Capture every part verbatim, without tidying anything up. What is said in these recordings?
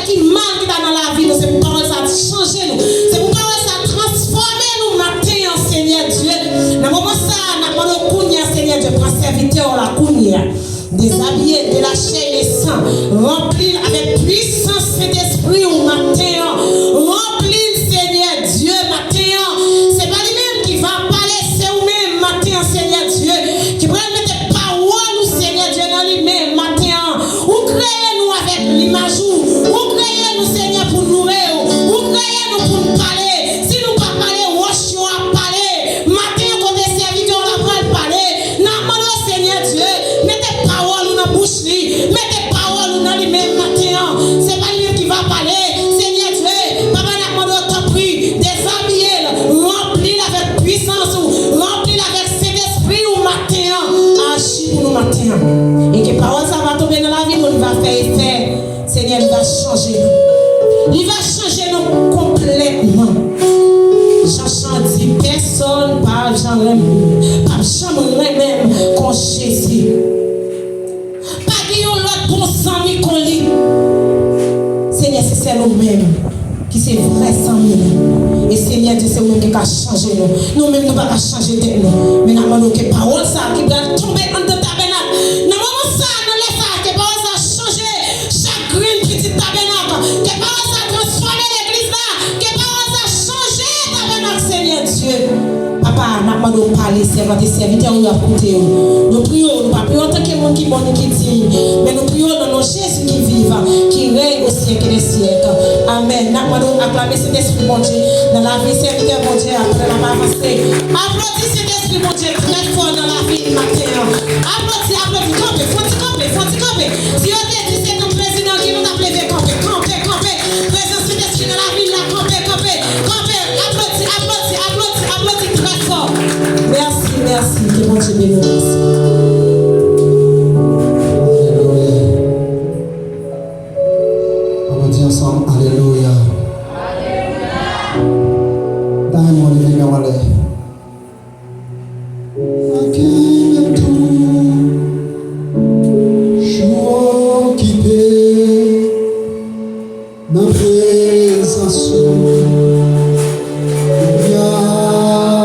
ki mal ki ta nan lavi nou, se pou pawòl sa a chanje nou. Se pou pawòl sa a transfòme nou maten an, Senyè Dye. Nan moman sa a, n ap mande w kounye a, Senyè Dye, pran sèvitè w la kounye a. Dezabiye l de la chair et le sang. Ranpli l avèk pwisans Sentespri w maten an. Ranpli l, Senyè Dye, maten an. Se pa li menm ki va pale, se ou menm maten an, Senyè Dye, ki pral mete pawòl ou, Senyè Dye, nan li menm maten an. Ou kreye nou avèk limaj ou. Ou kreye nou, Senyè, pou n louwe w. Ou kreye nou pou n pale. Si nou pa pale, wòch yo ap pale. Maten an, kote sèvitè w la pral pale, n ap mande w, Senyè Dye, mete pawòl ou nan bouch li. Mete pawòl ou nan li menm maten an. Se pa li menm ki va pale. Senyè Dye, papa, n ap mande w, tanpri, dezabiye l. Ranpli l avèk pwisans ou. Ranpli l avèk Sentespri ou maten an. Aji pou nou maten an. E ke pawòl sa va tonbe nan lavi nou, li va fè efè. Senyè, li va chanje nou. Li va chanje nou konplètman. Jan chan di, pèsonn pa janm renmen, p ap janm renmen m kon Jezi. Pa gen yon lòt bon zanmi kon li. Senyè, se sèl ou menm ki se vrè zanmi nou. E Senyè Dye, se ou menm ki ka chanje nou. Nou menm, nou pa ka chanje tèt nou. Men n ap mande w ke pawòl sa a ki pral tonbe anndan tabènak, nan moman sa a, nan lè sa a, ke pawòl sa a chanje chak grenn pitit tabènak. Ke pawòl sa a transfòme legliz la. Ke pawòl sa a chanje tabènak, Senyè Dye. Papa, n ap mande w pale, sèvant e sèvitè w yo ap koute w. Nou priye w, nou pa priye w antanke moun ki bon ni ki diy, men nou priye w nan non Jezi ki viv, ki rèy au siècle des siècles. Amèn. N ap mande w aklame Sentespri Bondye nan lavi sèvitè Bondye a pandan n ap avanse. Aplodi Sentespri Bondye trè fò nan lavi l maten an. Aplodi, aplodi, kanpe, fon ti kanpe, fon ti kanpe. Si yo te di se nou prezidan ki nou t ap leve kanpe, kanpe, kanpe. Prezans Sentespri nan lavi l la, kanpe, kanpe, kanpe. Aplodi, aplodi, aplodi, aplodi trè fò. Mèsi, mèsi. Ke Bondye beni w. Mèsi. Alelouya. Ann nou di ansanm, alelouya. Alelouya. Dayè, mwen leve men w anlè. Kenbe m toujou okipe nan prezans ou,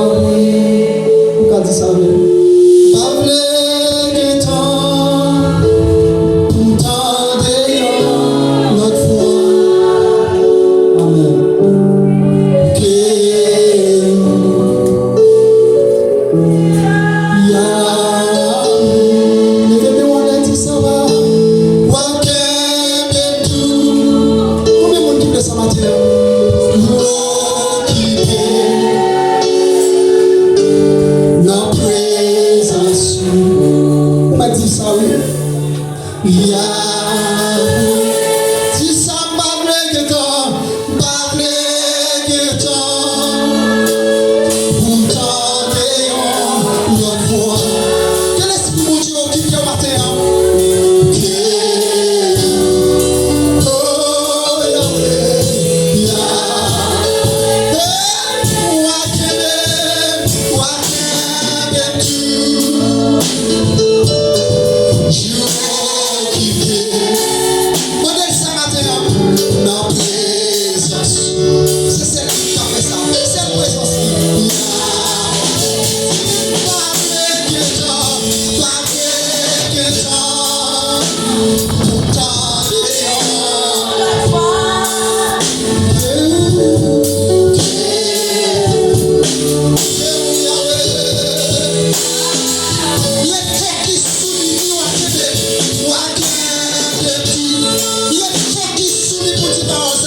Yahweh. Ou ka di sa avè m. Pa vle gen tan pou m tande yon lòt vwa. Amèn. Ke Yahweh, leve men w anlè, di sa, wa kenbe m tou. Konbyen moun ki vle sa maten an? Okipe nan prezans ou. Ou mèt di sa, wi. Yahweh, di sa, m pa vle gen tan, m pa vle gen tan pou m tande yon lòt vwa. Ke Lespri Bondye okipe w maten an. Ke, oh, Yahweh, Yahweh, wa kenbe, wa kenbe m tou. Mande l sa maten an, nan prezans. Se sèl li ki ka fè sa. Sèl prezans li. Pa vle gen tan, pa vle gen tan pou tande yon lòt vwa. Lè fè ki sou li, li wa kenbe, wa kenbe tou. Lè fè ki sou li pou di pawòl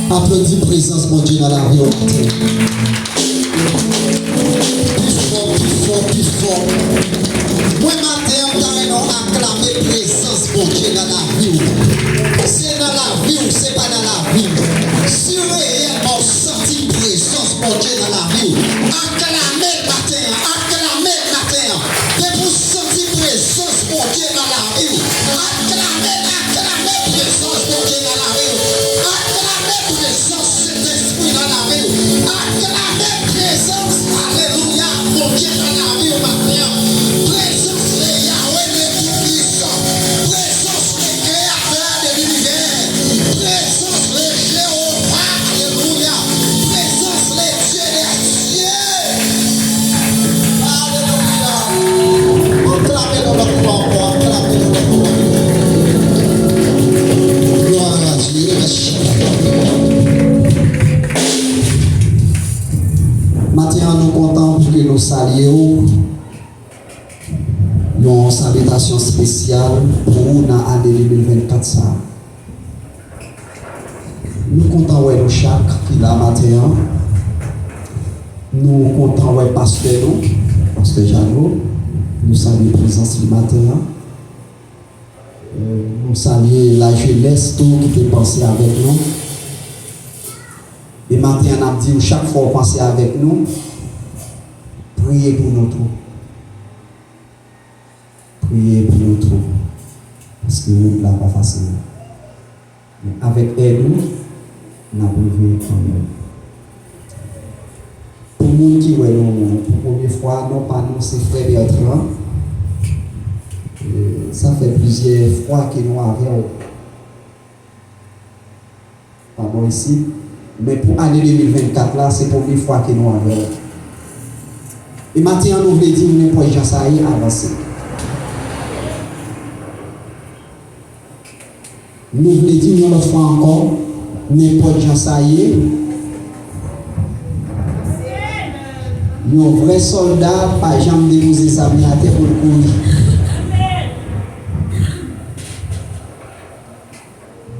Aplodi prezans Bondye nan lavi w maten. Pi fò, pi fò, pi fò. Mwen maten an, m ta renmen w aklame prezans Bondye nan lavi w. Se nan lavi w, se pa nan lavi m. Si reyèlman w santi prezans Bondye nan lavi w, aklame l maten an, aklame l maten an. Depi w santi prezans Bondye nan lavi w, aklame, aklame prezans Bondye nan lavi w. Aklame prezans Sentespri nan lavi w. Aklame prezans, alelouya, Bondye nan lavi w maten an. Prezans le Yahweh le Tout-Puissant. Prezans le Kreyatè de linivè. Prezans le Jewova, alelouya. Prezans le Dye dè dye. Alelouya. Aklame l yon lòt fwa ankò, aklame l yon lòt fwa. Glwa a Dye. Maten an, nou kontan pou ke nou salye w. Yon salitasyon espesyal pou ou nan ane de mil vennkat sa a. Nou kontan wè nou chak ki la maten an. Nou kontan wè pastè nou, pastè Jeannot. Nou salye prezans li maten an. Euh, nou salye lajenès tou ki te panse avèk nou. E maten an, n ap di w, chak fwa w panse avèk nou, priye pou nou tou. Priye pou nou tou. Paske wout la pa fasil. Men avèk èd ou, n ap rive kanmenm. Pou moun ki wè nou pou premye fwa, non pa nou se Frè Bertrand. E, sa fè plizyè fwa ke nou avè w pa bò isit, men pou ane de mil vennkat la, se premye fwa ke nou avè w. E maten an, nou vle di w nenpòt jan sa ye, avanse. Nou vle di w yon lòt fwa ankò, nenpòt jan sa ye, yon vrè sòlda pa janm depoze zam li atè pou l kouri.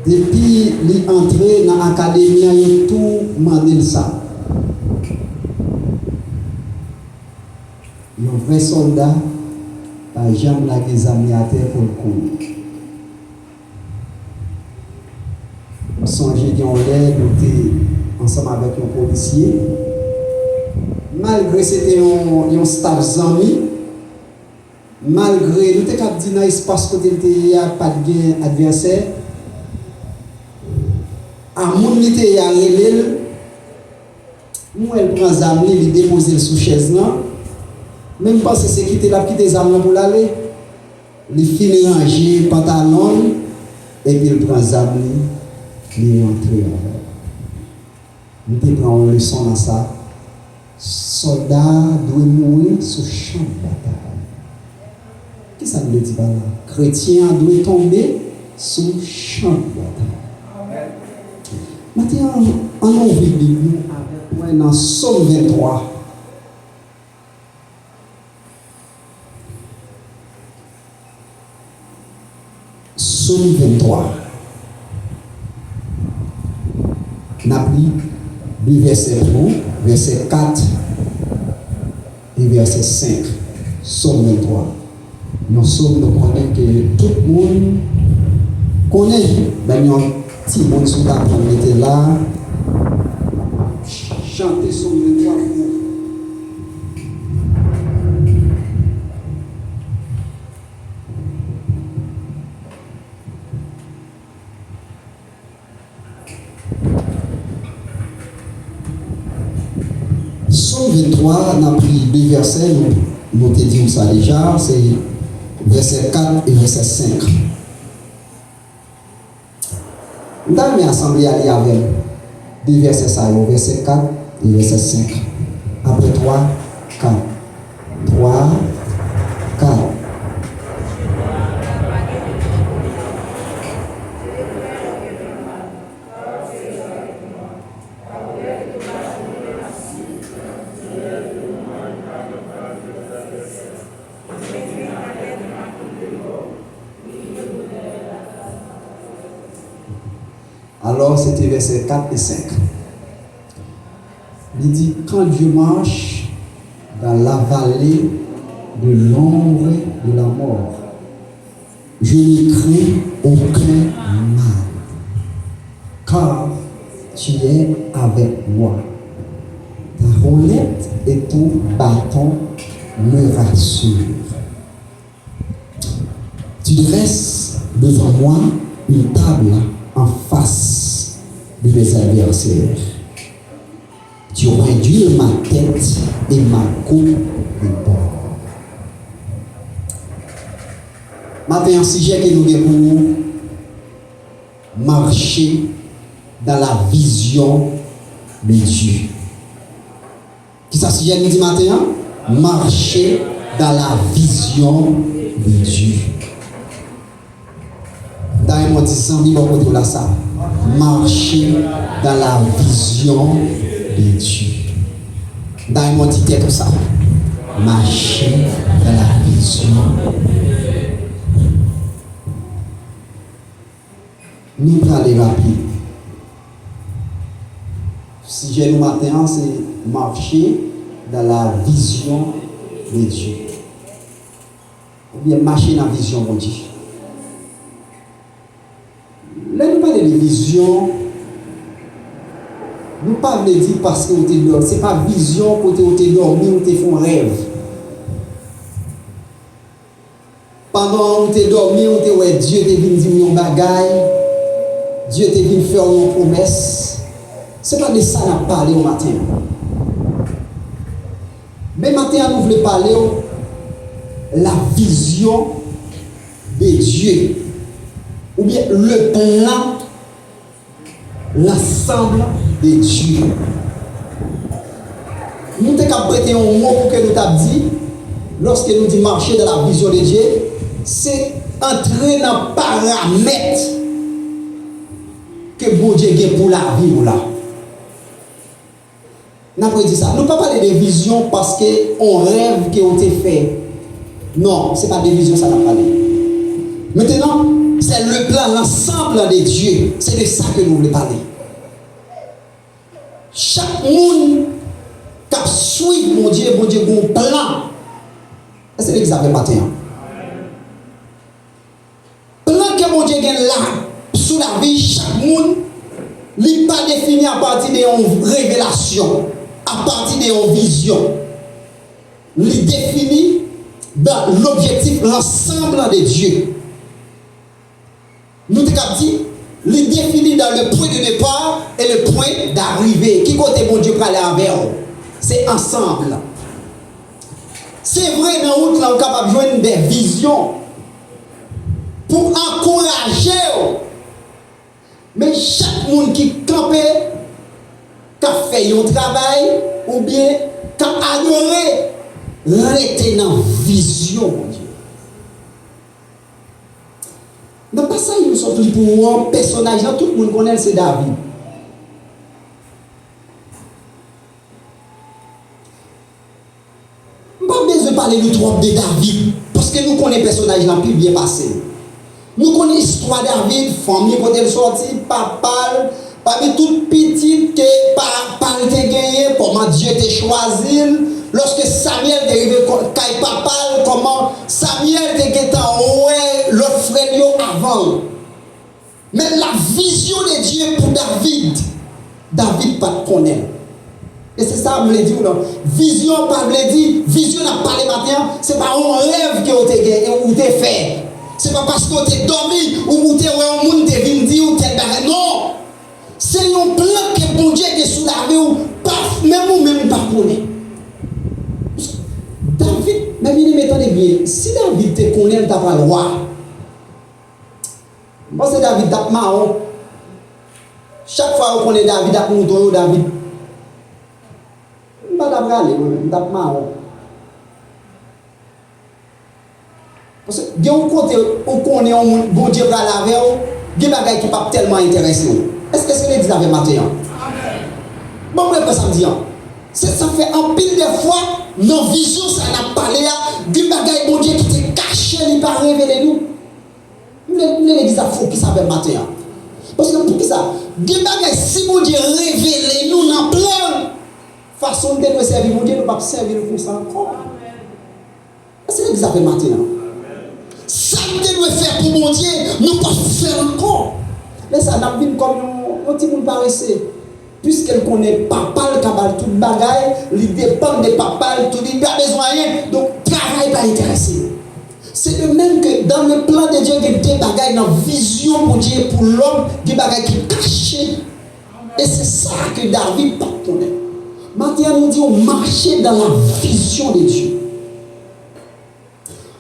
Depi li antre nan akademi an, yo tou mande l sa. Yon vrè sòlda pa janm lage zam li atè pou l kouri. M sonje gen yon lè nou te ansanm avèk yon polisye. Malgre se te yon, yon staff zanmi, malgre nou te kab di nan espas kote l te ye a, pa t gen advèsè, a moun li te ye a rele l, m wè l pran zam li, li depoze l sou chèz lan. Men m panse se kite l ap kite zam lan pou l ale. Li fin ranje pantalon l, epi l pran zam li, li antre avè l. M te pran yon leson nan sa. Sòlda a dwe mouri sou chan batay. Kisa m vle di pa la? Kretyen an dwe tonbe sou chan batay. Maten an, ann ouvri Bib nou avèk mwen nan Sòm venntwa. Sòm venntwa. N ap li de vèsè pou nou, vèsè kat e vèsè senk. Sòm venntwa. Yon sòm nou konnen ke tout moun konnen. Menm yon timoun si w ta pran mete la, chante sòm venntwa pou nou. Sòm venntwa, n ap li de vèsè, nou, nou te di w sa deja, se vèsè kat e vèsè senk. M ta renmen asanble a li avè m de vèsè sa yo, vèsè kat e vèsè senk. Apre twa, kat. Twa, kat. Alò, se te vèsè kat e senk. Li di, quand je marche dans la vallée de l'ombre de la mort, je ne crains aucun mal, car tu es avec moi. Ta houlette et ton bâton me rassurent. Tu dresses devant moi une table en face de mes adversaires. Tu rindules ma tête et ma coupe de bord. Maten an, sijè ke nou gen pou nou, marcher dans la vision de Dieu. Kisa sijè nou di maten an? Marcher dans la vision de Dieu. M ta renmen w di zanmi bò kote w la sa. Marcher dans la vision de Dieu. M ta renmen w di tèt ou sa. Marcher dans la vision. Nou prale rapid. Sijè nou maten an se marcher dans la vision de Dieu. Oubyen mache nan vizyon Bondye. Lè nou pale de vizyon, nou pa vle di paske ou te dòmi, se pa vizyon kote ou te dòmi, ou te fè yon rèv. Pandan ou te dòmi, ou te wè Dye te vin di w yon bagay, Dye te vin fè w yon pwomès. Se pa de sa n ap pale w maten an. Men maten an, nou vle pale w la vision de Dieu, oubyen le plan l'ensemble de Dieu. Nou te ka prete yon mo pou ke nou t ap di, lòske nou di marcher dans la vision de Dieu, se antre nan paramèt ke Bondye gen pou lavi w la. N ap redi sa. Nou pa pale de vizyon paske on rèv ke ou te fè. Non, se pa de vizyon sa n ap pale. Maintenant, c'est le plan, l'ensemble de Dieu. Se de sa ke nou vle pale. Chak moun k ap swiv Bondye, Bondye gen yon plan. Èske legliz la avè m maten an? Plan ke Bondye gen la sou lavi chak moun, li pa defini apati de yon revelasyon, apati de yon vizyon. Li defini dans l'objectif, l'ensemble de Dieu. Nou te kab di, li defini dans le point de départ et le point d'arrivée. Ki kote Bondye prale avè w? Se ansanm. Se vre, nan wout la, ou kapab jwenn de vizyon pou ankouraje w. Men chak moun ki kanpe, k ap fè yon travay, oubyen k ap adore, rete nan vizyon Bondye. Nan pasaj nou sot li pou ou an, pèsonaj lan, tout moun konnen l, se David. M pa bezwen pale nou twòp de David, paske nou konnen pèsonaj lan pi byen pase m. Nou konn istwa David, fanmi kote l sòti, papa l, pami tout pitit ke papa l te genyen, kòman Dye te chwazi l. Lòske Samyèl te rive kay papa l, kòman Samyèl te gentan wè lòt frè l yo avan l. Men la vision de Dieu pou David, David pa t konnen l. E se sa m vle di w nan. Vizyon pa vle di, vizyon n ap pale maten an, se pa yon rèv ke w te gen, ou te fè. Se pa paske w te dòmi, ou, ou te wè yon moun te vin di w tèl bagay. Non! Se yon plan ke Bondye gen sou lavi w, pa, menm ou menm pa konnen. David, men byeneme, tande byen, si David te konnen l ta pral wa, m panse David t ap mawon. Chak fwa yo konnen David ak mouton yo, David, m pa t ap rale, mwen menm, m t ap mawon. Paske gen yon kote ou konnen yon moun, Bondye pral avè w, gen bagay ki p ap tèlman enterese w. Èske se legliz avè m maten an? Bon, mwen, sa m di an. Se sa fè anpil de fwa, nan vizyon sa n ap pale a, gen bagay Bondye ki te kache, li pa revele nou. M vle, m vle legliz la fokis avè m maten an. Paske poukisa? Gen bagay, si Bondye revele nou nan plan l, fason n te dwe sèvi Bondye, nou p ap sèvi l konsa ankò. Èske legliz la fè maten an? Sa n te dwe fè pou Bondye, nou p ap fè l ankò. Lè sa, n ap vin kòm yon, yon timoun parese. Piske l konnen papa l ka ba l tout bagay, li depann de papa l, tout, li pa bezwen anyen. Donk, travay pa enterese l. Se de menm ke dans le plan de Dieu, gen de bagay nan vizyon Bondye pou lòm, gen bagay ki kache. E se sa ke David pa t konnen. Maten an, nou di w mache dans la vision de Dieu.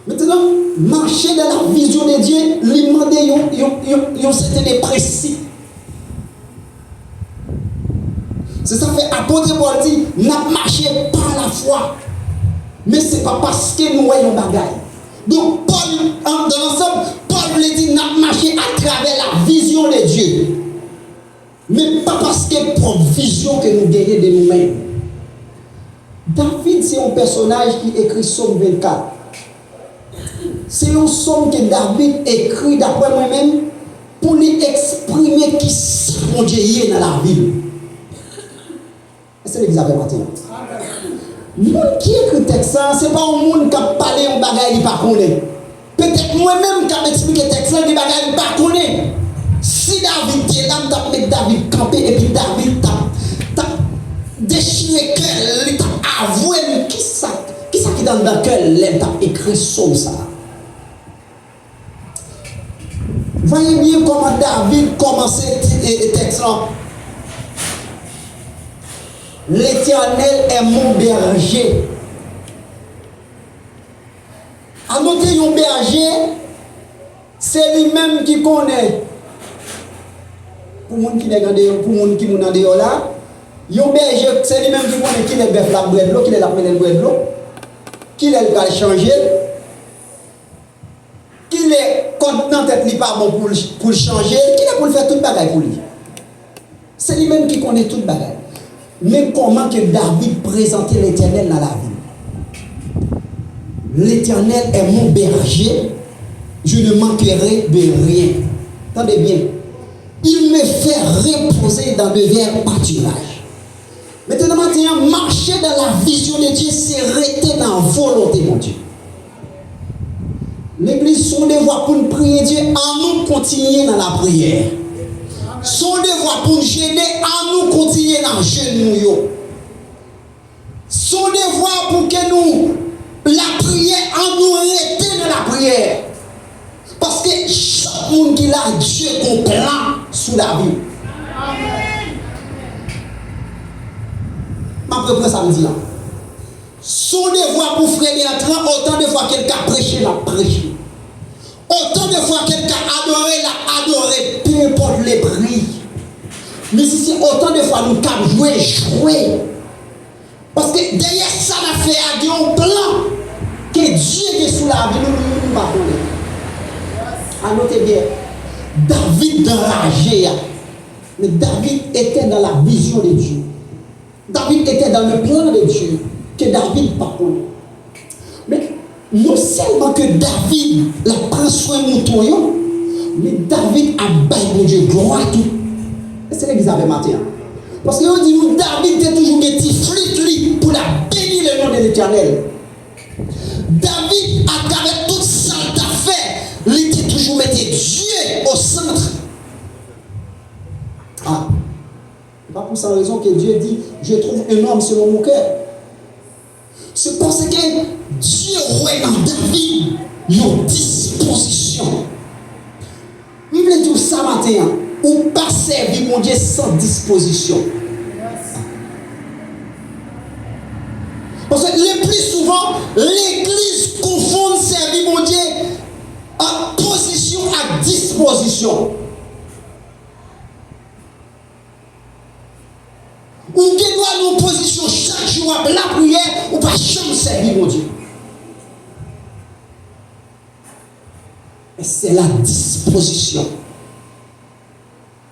Mentnan, mache dans la vision de Dieu, li mande yon, yon, yon, yon sèten de prensip. Se sa fè apot Pòl di, n ap mache pa lafwa. Men se pa paske nou wè yon bagay. Donk, Pòl, an, dans l'ensemble, Pòl vle di n ap mache atravè la vision de Dieu. Men pa paske pwòp vizyon ke nou genyen de nou menm. David se yon pèsonaj ki ekri Sòm vennkat. Se yon sòm ke David ekri, daprè mwen menm, pou li eksprime kisa Bondye ye nan lavi l. Èske legliz avè m maten an? Moun ki ekri tèks sa a, se pa yon moun k ap pale yon bagay li pa konnen. Petèt mwen menm k ap eksplike tèks lan, gen bagay m pa konnen. Si David te la, m t ap met David kanpe, epi David t ap, t ap dechire kè l, li t ap avwe m kisa, kisa ki t anndan kè l lè l t ap ekri sòm sa a. Voyez bien comment David kòmanse ti, e, e, tèks lan. L'Éternel est mon berger. Anote yon bèje, se li menm ki konnen, pou moun ki nèg andeyò, pou moun ki moun andeyò la, yon bèje, se li menm ki konnen kilè bèf la ap bwè dlo, kilè l ap mennen l bwè dlo, kilè l pral chanje l. Kilè kòd nan tèt li pa bon pou l, pou l chanje, kilè pou l fè tout bagay pou li. Se li menm ki konnen tout bagay. Men kòman ke David prezante Letènèl nan lavi l. L'Éternel est mon berger, je ne manquerai de rien. Tande byen. Il me fait reposer dans de verts pâturages. Mentnan maten an, mache dans la vision de Dieu, se rete nan volonte Bondye. Legliz, se yon devwa pou n priye Dye, ann nou kontinye nan lapriyè. Se yon devwa pou n jene, ann nou kontinye nan jèn nou yo. Se yon devwa pou ke nou lapriyè, ann nou rete nan lapriyè. Paske chak moun ki la, Dye gon plan sou lavi w. M ap reprann sa m di a. Se yon devwa pou frè Bertrand, otan de fwa ke l ka preche, l ap preche. Otan de fwa ke l ka adore, l ap adore, peu importe le prix. Mizisyen, otan de fwa nou ka jwe, jwe. Paske dèyè sa n ap fè a, gen yon plan ke Dye gen sou lavi nou, nou, nou pa konnen. Anote byen, David anraje a. Men David était dans la vision de Dieu. David était dans le plan de Dieu ke David pa konnen. Men, non sèlman ke David l ap pran swen mouton yo, Men David ap bay Bondye glwa tou. E se legliz avè maten an. Paske yo di nou David te toujou gen ti flit li pou l ap beni le non de Letènèl. David, atravè tout sa l t ap fè, li te toujou mete Dye o sant. Ah. Se pa pou san rezon ke Dye di, Je trouve un homme selon mon cœur. Se paske Dye wè nan David yon dispozisyon. M vle di w sa maten an, ou pa sèvi Bondye san dispozisyon. Paske le pli souvan, legliz konfonn sèvi Bondye ak pozisyon ak dispozisyon. Ou gen dwa nan yon pozisyon chak jou w ap lapriyè, ou pa janm sèvi Bondye. Men se la dispozisyon.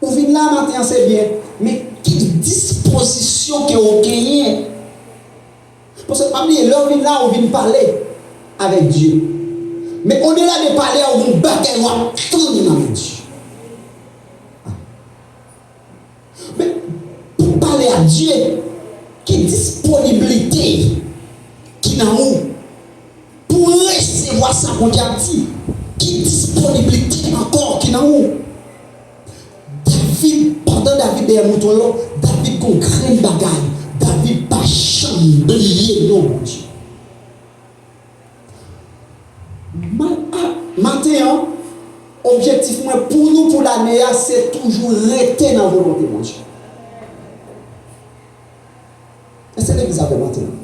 Ou vin la maten an, se byen, men ki dispozisyon ke w genyen? Paske pa bliye, lè w vin la, ou vin pale avèk Dye. Men odela de pale a, ou gen yon bagay w ap tann nan men Dye. Men, pou pale a Dye, ki disponiblite ki nan ou pou resevwa sa Bondye ap di? Ki disponiblite ankò ki nan ou? David, pandan David dèyè mouton yo, David gon grenn bagay. David pa janm bliye non Bondye. Ma-, a, maten an, objektif mwen pou nou pou lane a, se toujou rete nan volonte Bondye. Èske legliz avè maten an?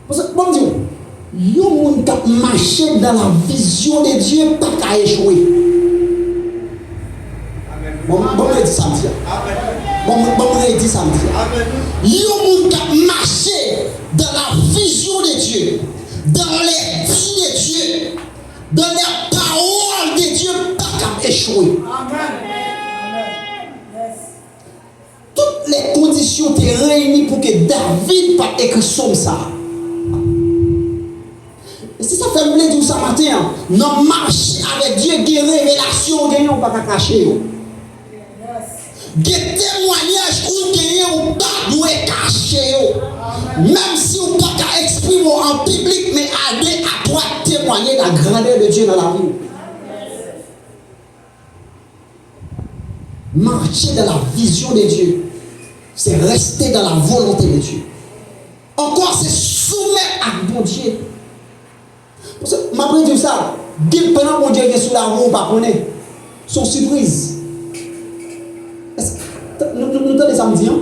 Paske, bon, m di w, yon moun k ap mache dans la vision de Dieu pa ka echwe. Bon, bon, m redi sa m di a. Bon, bon, m redi sa m di a. Yon moun k ap mache dans la vision de Dieu, dans les dits de Dieu, dans la parole de Dieu, pa ka echwe. Tout lè kondisyon te reyini pou ke David pa t ekri sòm sa a. E se sa k fè m vle di w sa maten an, nan mache avèk Dye, gen revelasyon w genyen, ou pa ka kache yo. Gen temwayaj ou genyen, ou pa dwe kache yo. Menm si ou pa ka eksprime w an piblik, men a de a twa temwaye la grandeur de Dieu dans la vie. Marcher dans la vision de Dieu, c'est rester dans la volonté de Dieu. Ankò, se soumèt ak Bondye. Paske, m ap redi w sa, gen plan Bondye gen sou lavi w, ou pa konnen. Se yon sipriz. Èske, nou, nou, nou tande sa m di an?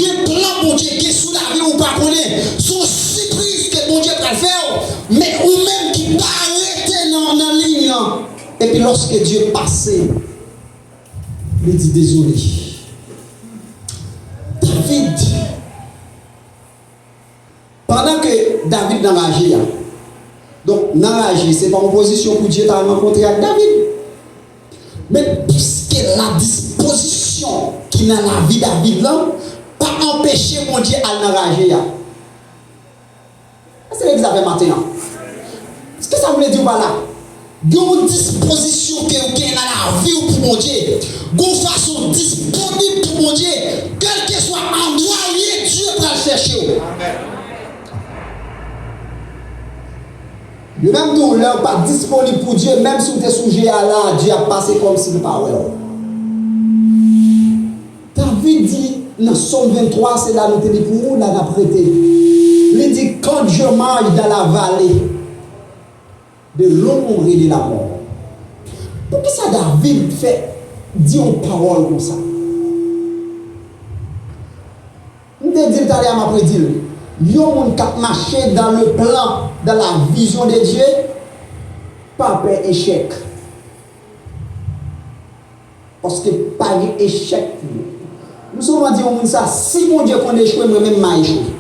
Gen plan Bondye gen sou lavi w, ou pa konnen. Se yon sipriz ke Bondye pral fè w, men ou menm ki pa rete nan, nan liy lan. Epi lòske Dye pase, li di, dezole. David, pandan ke David nan raje a, donk, nan raje, se pa yon pozisyon pou Dye ta rankontre ak David. Men piske la dispozisyon ki nan lavi David lan pa anpeche Bondye al nan raje a. Èske legliz avè maten an? Kisa m vle di w pa la? Gen yon dispozisyon ke w gen nan lavi w pou Bondye. Gen yon fason w disponib pou Bondye. Kèlkeswa andwa w ye, Dye pral chèche w. Yo menm tou, lè w pa disponib pou Dye, menm si w te sou je a la, Dye ap pase kòmsi l pa wè w. David di nan Sòm venntwa, se la nou te li pou ou, la n ap rete. Li di, quand je marche dans la vallée de l'ombre de la mort. Poukisa David fè di yon pawòl konsa? M te di l talè a, m ap redi l. Yon moun k ap mache dans le plan, dans la vision de Dieu, pa pè echèk. Paske pa gen echèk pou yo. M souvan di yon moun sa, si Bondye konn echwe, mwen menm m a echwe.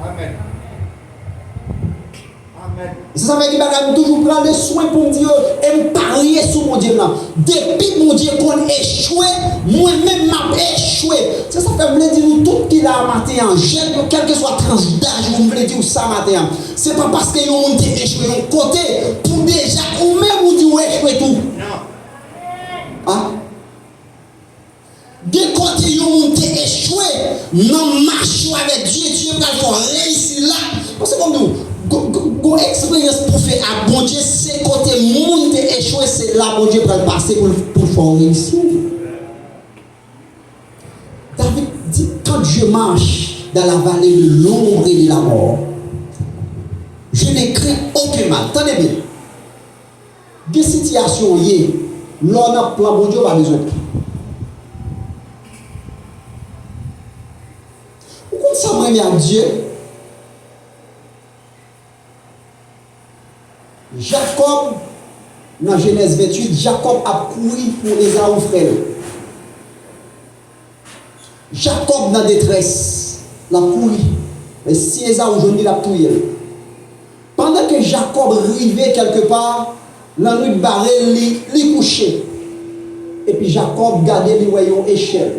Amèn. Amèn. Se sa fè gen bagay m toujou pran le swen pou m di yo, e m parye sou Bondye m nan. Depi Bondye konn echwe, mwen menm m ap echwe. Se sa fè m vle di nou tout ki la a maten an, jèn yo, kèlkeswa tranch daj ou, m vle di w sa maten an. Se pa paske yon moun te echwe yon kote, pou deja ou menm ou echwe tou. A? Gen kote yon moun te echwe nan mach ou avèk Dye, Dye pral fè w reyisi la. Paske kòm nou, gon, gon, gon eksperyans pou fè ak Bondye, se kote moun te echwe, se la Bondye pral pase pou, pou fè w reyisi. David di, quand je marche dans la vallée de l'ombre et de la mort, je ne crains aucun mal. Tande byen. Gen sitiyasyon w ye, lè w nan plan Bondye, w pa bezwen pè. Ou konn sa m renmen ak Dye? Jakòb, nan Jenèz venntuit, Jakòb ap kouri pou Ezaou frè l. Jakòb nan detrès, l ap kouri. Men si Ezaou jwenn li, l ap touye l. Pandan ke Jakòb rive kèlkepa, lannwit bare l, li, li kouche. Epi Jakòb gade, li wè yon echèl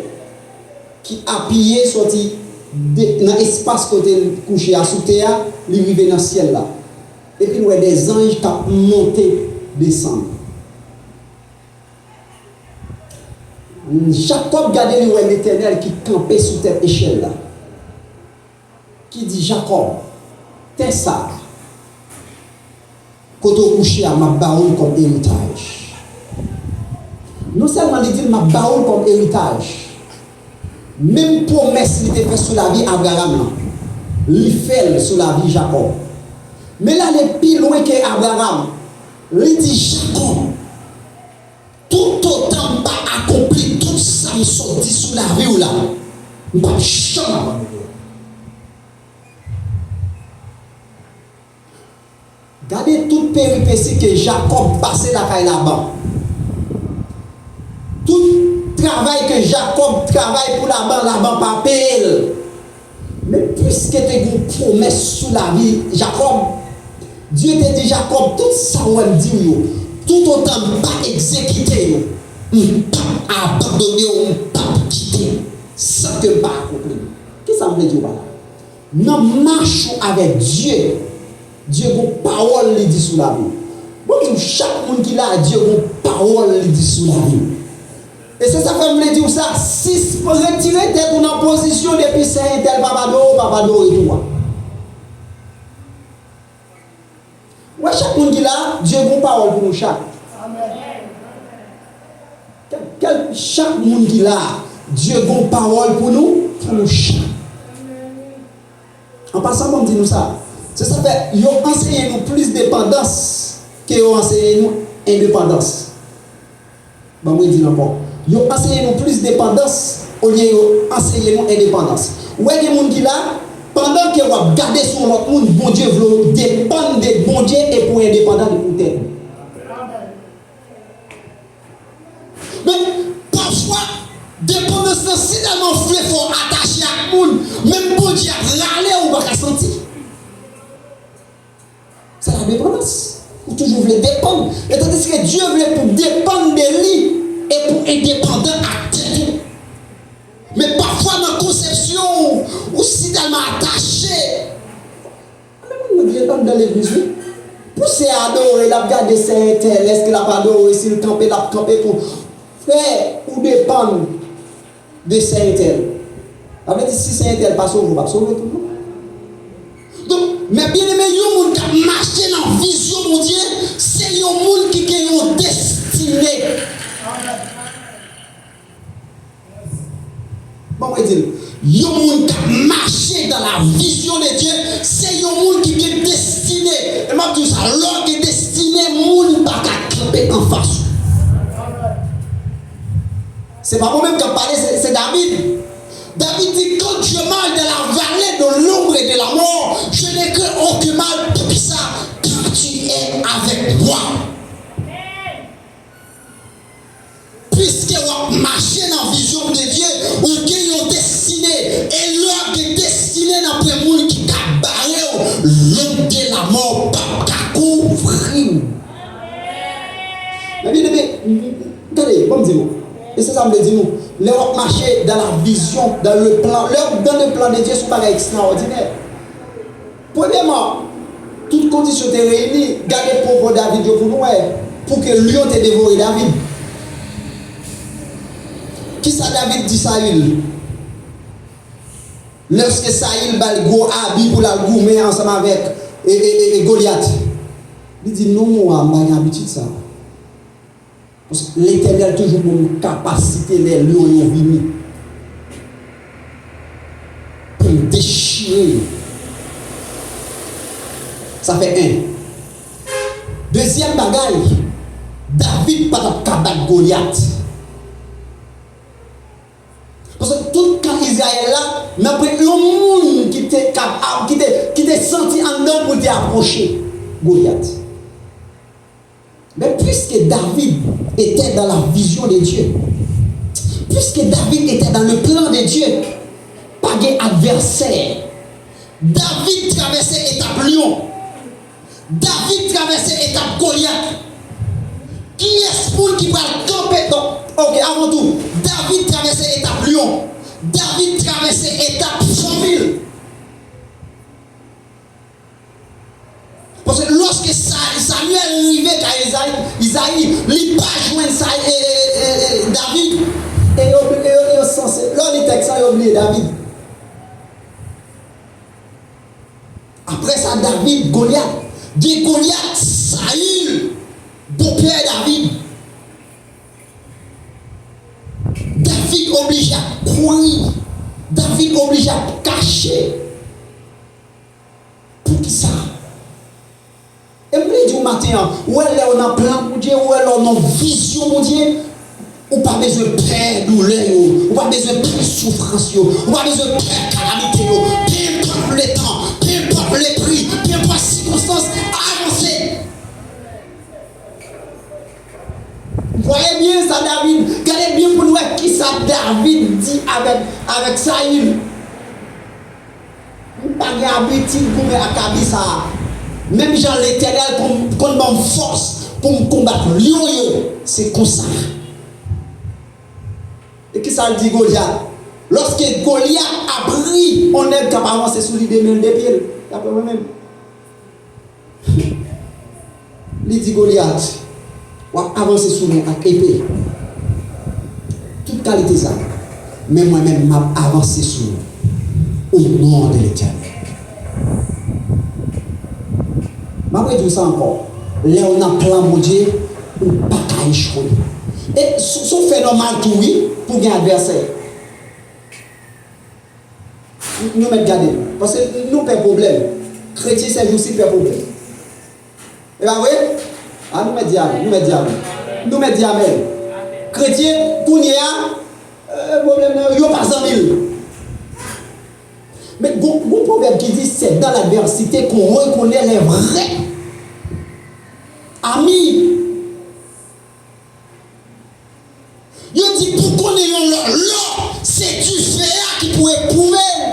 ki apiye soti de, nan espas kote l kouche a, sou tè a, li rive nan syèl la. Epi l wè de zanj k ap monte, desann. Jakòb gade, li wè Letènèl ki kanpe sou tèt echèl la, ki di, Jakòb, tè sa a, kote w kouche a, m ap ba w l kòm eritaj. Non sèlman li di l, m ap ba w l kòm eritaj, menm pwomès li te fè sou lavi Abraram nan, li fè l sou lavi Jakòb. Men l ale pi lwen ke Abraram, li di, Jakòb, toutotan m pa akonpli tout sa m sot di sou lavi w la, m p ap janm abandone w. Gade tout peripesi ke Jakòb pase lakay Laban. Tout travay ke Jakòb travay pou Laban, Laban pa peye l. Men piske te gen yon pwomès sou lavi Jakòb, Dye te di Jakòb, tout sa w wè m di w yo, toutotan m pa egzekite yo, m p ap abandone w, m p ap kite w, san ke m pa akonpli. Kisa m vle di w pa la? Nan mach ou avèk Dye, Dye gon pawòl li di sou lavi w. Bon, di w, chak moun ki la, Dye gon pawòl li di sou lavi w. E se sa fè m vle di w sa, sispann retire tèt ou nan pozisyon depi sè entèl p ap adore w, p ap adore tou a. Wè chak moun ki la, Dye gon pawòl pou nou chak. Kèl, kèl, chak moun ki la, Dye gon pawòl pou nou, pou nou chak. An pasan, ban m di nou sa. Se sa fè yo anseye nou plis depandans ke yo anseye nou endepandans. Ban mwen di l ankò. Yo anseye nou plis depandans olye yo anseye nou endepandans. Ou wè gen moun ki la, pandan ke w ap gade sou yon lòt moun, Bondye vle w depann de Bondye epi w endepandan de pou tèt ou. Men, pafwa, depandans lan si tèlman vle fè w atache ak moun, menm Bondye ap rale w, ou pa ka santi. Se la depandans. Ou toujou vle depann. E tandiske Dye vle pou w depann de li e pou w endepandan ak tèt ou. Men pafwa nan konsepsyon ou, ou si tèlman atache. Anben moun yo vin anndan legliz wi. Pou sè a adore, l ap gade sè entèl, èske l ap adore, si l kanpe, l ap kanpe tou. Frè, ou depann de sè entèl. Sa vle di si sè entèl pa sove, ou p ap sove tou non. Donk, men byeneme, yon moun k ap mache nan vizyon Bondye, se yon moun ki gen yon destine. Bon, mwen di l, yon moun k ap mache dans la vision de Dieu, se yon moun ki gen destine. E m ap di w sa, lè w gen destine, moun pa ka kanpe anfas ou. Se pa mwen menm k ap pale, se, se David. David di, quand je marche dans la vallée de l'ombre et de la mort, je ne crains aucun mal. Poukisa? Car tu es avec moi. Piske w ap mache nan vizyon de Dye, ou gen yon destine. E lè w gen destine, nan pwen moun ki ka bare w, l'ombre de la mort p ap ka kouvri w. Men byeneme, tande, ban m di nou. E se sa m vle di nou. Lè w ap mache dans la vision, dans le plan, lè w dans le plan de Dieu, se yon bagay ekstraòdinè. Premyèman, tout kondisyon te reyini. Gade pwopò David yo pou nou wè. pou ke lyon te devore David. Kisa David di Sayil? Lèske Sayil ba l gwo abi pou l al goumen ansanm avèk, e, e, e, e Golyat, li di, "Non, mon wa, m pa gen abitid sa." Paske Letènèl toujou ban m kapasite lè lyon yo vini pou m dechire yo. Sa fè en. Dezyèm bagay, David pa t ap ka bat Golyat. Paske tout kan Izrayèl la, nan pre-, yon moun ki te kab-, ki te, ki te santi anndan l pou l te apwoche Golyat. Men puiske David était dans la vision de Dieu, puiske David était dans le plan de Dieu, pa gen advèsè. David travèse etap lyon. David travèse etap Golyat. Kiyès moun ki pral kanpe? Donk, oke, avan tou, David travèse etap lyon. David travèse etap fanmi l. Paske lòske Sa-, Samyèl rive kay Izayi, Izayi, li pa jwenn sa, e, e, e, e, David. E yo, e yo, e yo sanse, lè w li tèks la, yo bliye David. Apre sa, David, Golyat. Gen Golyat, Sayil, bonpè David. David oblije ap kouri. David oblije ap kache. Poukisa? E m vle di w maten an, ou wè lè w nan plan Bondye, ou wè lè w nan vizyon Bondye, ou pa bezwen pè doulè yo, ou pa bezwen pè soufrans yo, ou pa bezwen pè kalamite yo. Penenpòt letan, penenpòt lepri, penenpòt sikonstans, avanse. Vwaye byen sa David, gade byen pou n wè kisa David di avèk, avèk Sayil. M pa gen abitid goumen ak abi sa a. Menm jan Letènèl konn, konn ban m fòs pou m konbat lyon yo, se konsa. E kisa l di Golyat? Lòske Golyat ap ri, yon nèg k ap avanse sou li de men l, de pye l, daprè mwen menm. Li di Golyat, "W ap avanse sou mwen ak epe, tout kalite zam, men mwen menm, m ap avanse sou ou, o non de Letènèl." M ap redi w sa ankò, lè w nan plan Bondye, ou pa ka echwe. E s-, s on fè nòmal tou, wi, pou gen advèsè. Nou mèt gade, paske nou pè pwoblèm. Kretyen sèjousi pè pwoblèm. E pa vre? A, nou mèt di amèn, nou mèt di amèn. Nou mèt di amèn. Kretyen, kounye a, e, pwoblèm nan, yo pa zanmi l. Men gon, gon pwovèb ki di, c'est dans l'adversité qu'on reconnaît les vrais amis. Yo di pou konnen yon lò, lò, se dife a ki pou epwouve l.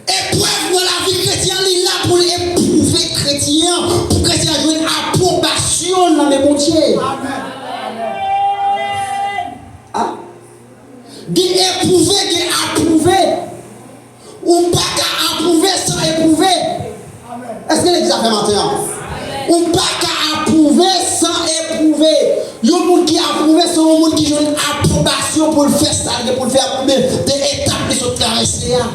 Eprèv nan lavi kretyen an, li la pou l epwouve kretyen an, pou kretyen an jwenn apwobasyon nan men Bondye. Amèn. A? Gen epwouve, gen apwouve. Ou pa ka apwouve san epwouve. Èske legliz la fè maten an? Ou pa ka apwouve san epwouve. Yon moun ki apwouve, se yon moun ki jwenn apwobasyon pou l fè sa l gen pou l fè, men de etap li sot travèse a.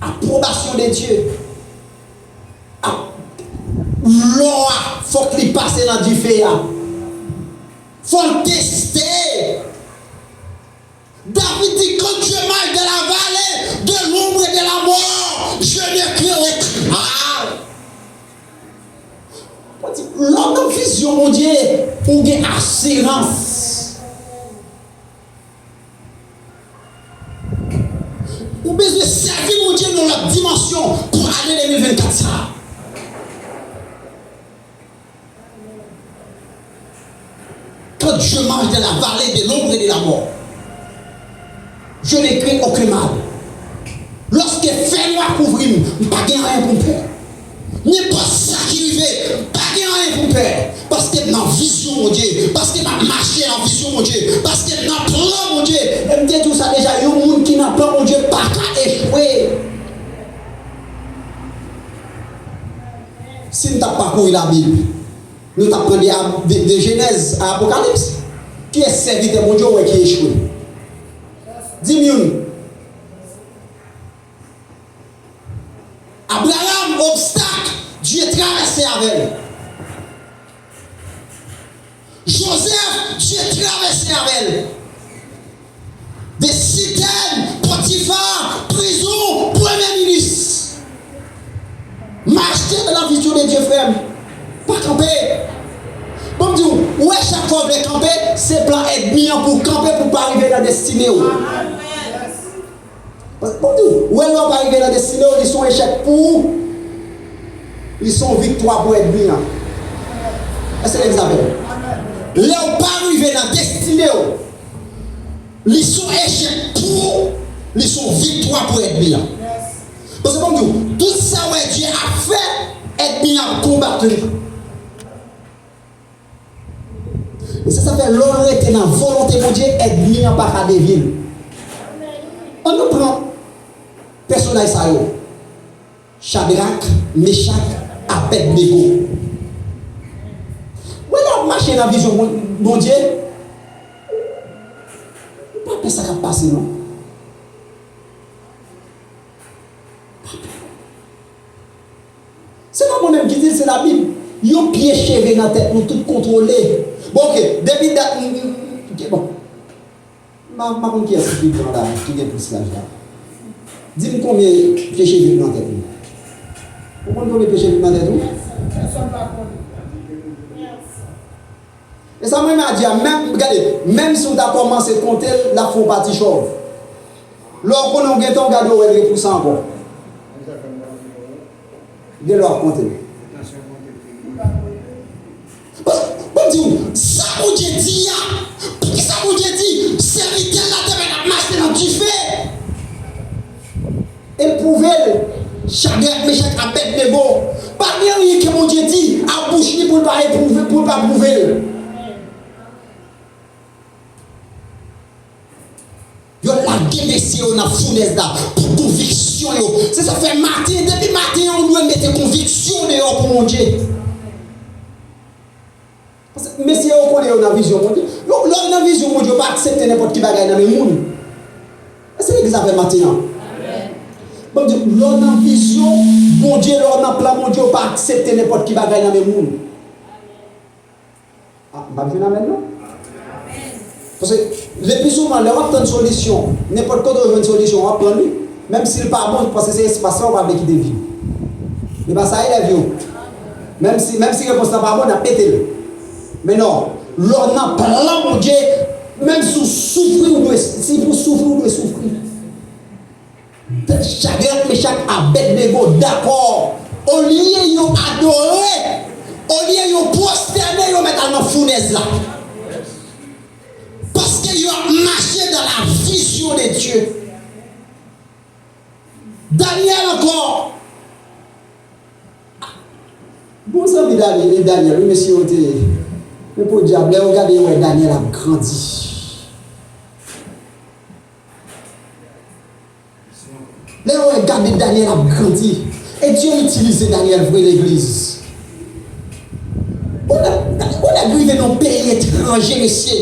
Apwobasyon de Dye. Ap-, lò a, fòk li pase nan dife a. Fò l teste. David di, quand je marche dans la vallée de l'ombre et de la mort, je ne craindrai pas. Lè w nan vizyon Bondye, ou gen asirans. Ou bezwen sèvi Bondye nan lòt dimansyon pou ane de mil vennkat sa a. Quand je marche dans la vallée de l'ombre et de la mort, je ne crains aucun mal. Lòske fènwa kouvri m, m pa gen anyen pou m pè. Nenpòt sa ki rive, m pa gen anyen pou m pè. Paske m nan vizyon Bondye. Paske m ap mache nan vizyon Bondye. Paske m nan plan Bondye. E m te di w sa deja, yon moun ki nan plan Bondye pa ka echwe. Wi, Labib. Nou t ap pran de, de, de Jenèz a Apokalips. Kiyès sèvitè Bondye w wè ki echwe? Di m youn. Abraram, obstak, Dye travèse avè l. Jozèf, Dye travèse avè l. De sitèn, Potifa, prizon, premye minis. Mache dans la vision de Dieu, frè m. Pa kanpe. Bon, m di w, ou wè, chak fwa w vle kanpe, se plan ènmi an pou w kanpe, pou w pa rive nan destine w. Bon, m di w, ou wè, lè w pa rive nan destine w, li se yon echèk pou ou, li se yon viktwa pou ènmi an. Èske n egzamine? Lè w pa rive nan destine w, li se yon echèk pou ou, li se yon viktwa pou ènmi an. Paske, bon, m di w, tout sa w wè Dye ap fè, ènmi an ap konbat li. E se sa fè, lè w rete nan volonte Bondye, ènmi an pa ka devye l. Ann nou pran pèsonaj sa yo. Chadrak, Mechak, Abèdnego. Wè, lè w ap mache nan vizyon Bon-, Bondye, ou pa pè sa k ap pase, non. Se pa mwen menm ki di l, se Labib. Yon pye cheve nan tèt nou tout kontwole. Bon, oke, depi dat, m, m, m, oke, bon. M pa, m pa konn kiyès ki pi gran la, ki gen plis laj la. Di m konbyen pye cheve ki nan tèt ou. Ou konn konbyen pye cheve ki nan tèt ou? E sa mwen renmen a di a, menm, gade, menm si w ta kòmanse konte l, l ap fè w pati chòv. Lè w konnen w gentan, w gade w wè l repousan ankò. Gen lè w ap konte l. Bon, bon, m di w, sa Bondye di a, poukisa Bondye di, sèvitè l la te mèt ap mache nan dife? E l pwouve l, Chadrak, Mechak, Abèdnego. Pa gen anyen ke Bondye di a bouch li pou l pa epwouve, pou l pa pwouve l. Yo lage mesye yo nan founèz la pou konviksyon yo. Se sa fè maten, depi maten an, ou dwe mete konviksyon deyò pou Bondye. Paske mesye yo konnen yo nan vizyon Bondye. Yo, lè w nan vizyon Bondye, yo pa aksepte nenpòt ki bagay nan men moun. Èske legliz la fè maten an? Bon, di, lè w nan vizyon Bondye, lè w nan plan Bondye, yo pa aksepte nenpòt ki bagay nan men moun. Ah, m ap jwenn amèn, non? Paske, lepi souvan, lè w ap tann solisyon, nenpòt kote w jwenn solisyon, w ap pran li. Menm si l pa bon, paske se espas la, ou pa vle kite vye. E pa sa elèv yo. Menm si, menm si repons lan pa bon, n ap mete l. Men non, lè w nan plan Bondye, menm si w soufri, ou dwe, si pou soufri, ou dwe soufri. Chadrak, Mechak, Abèdnego dakò. Olye yo adore, olye yo pwostène, yo mèt al nan founèz la. Paske yo ap mache dans la vision de Dieu. Danyèl ankò. Bon, zanmi Danyèl, e Danyèl, wi, mesye yo te. Men podyab, lè yo gade, yo wè Danyèl ap grandi. Lè yo wè, gade Danyèl ap grandi. E Dye itilize Danyèl vre, legliz. Ou nèg, ou nèg rive nan yon peyi etranje, mesye.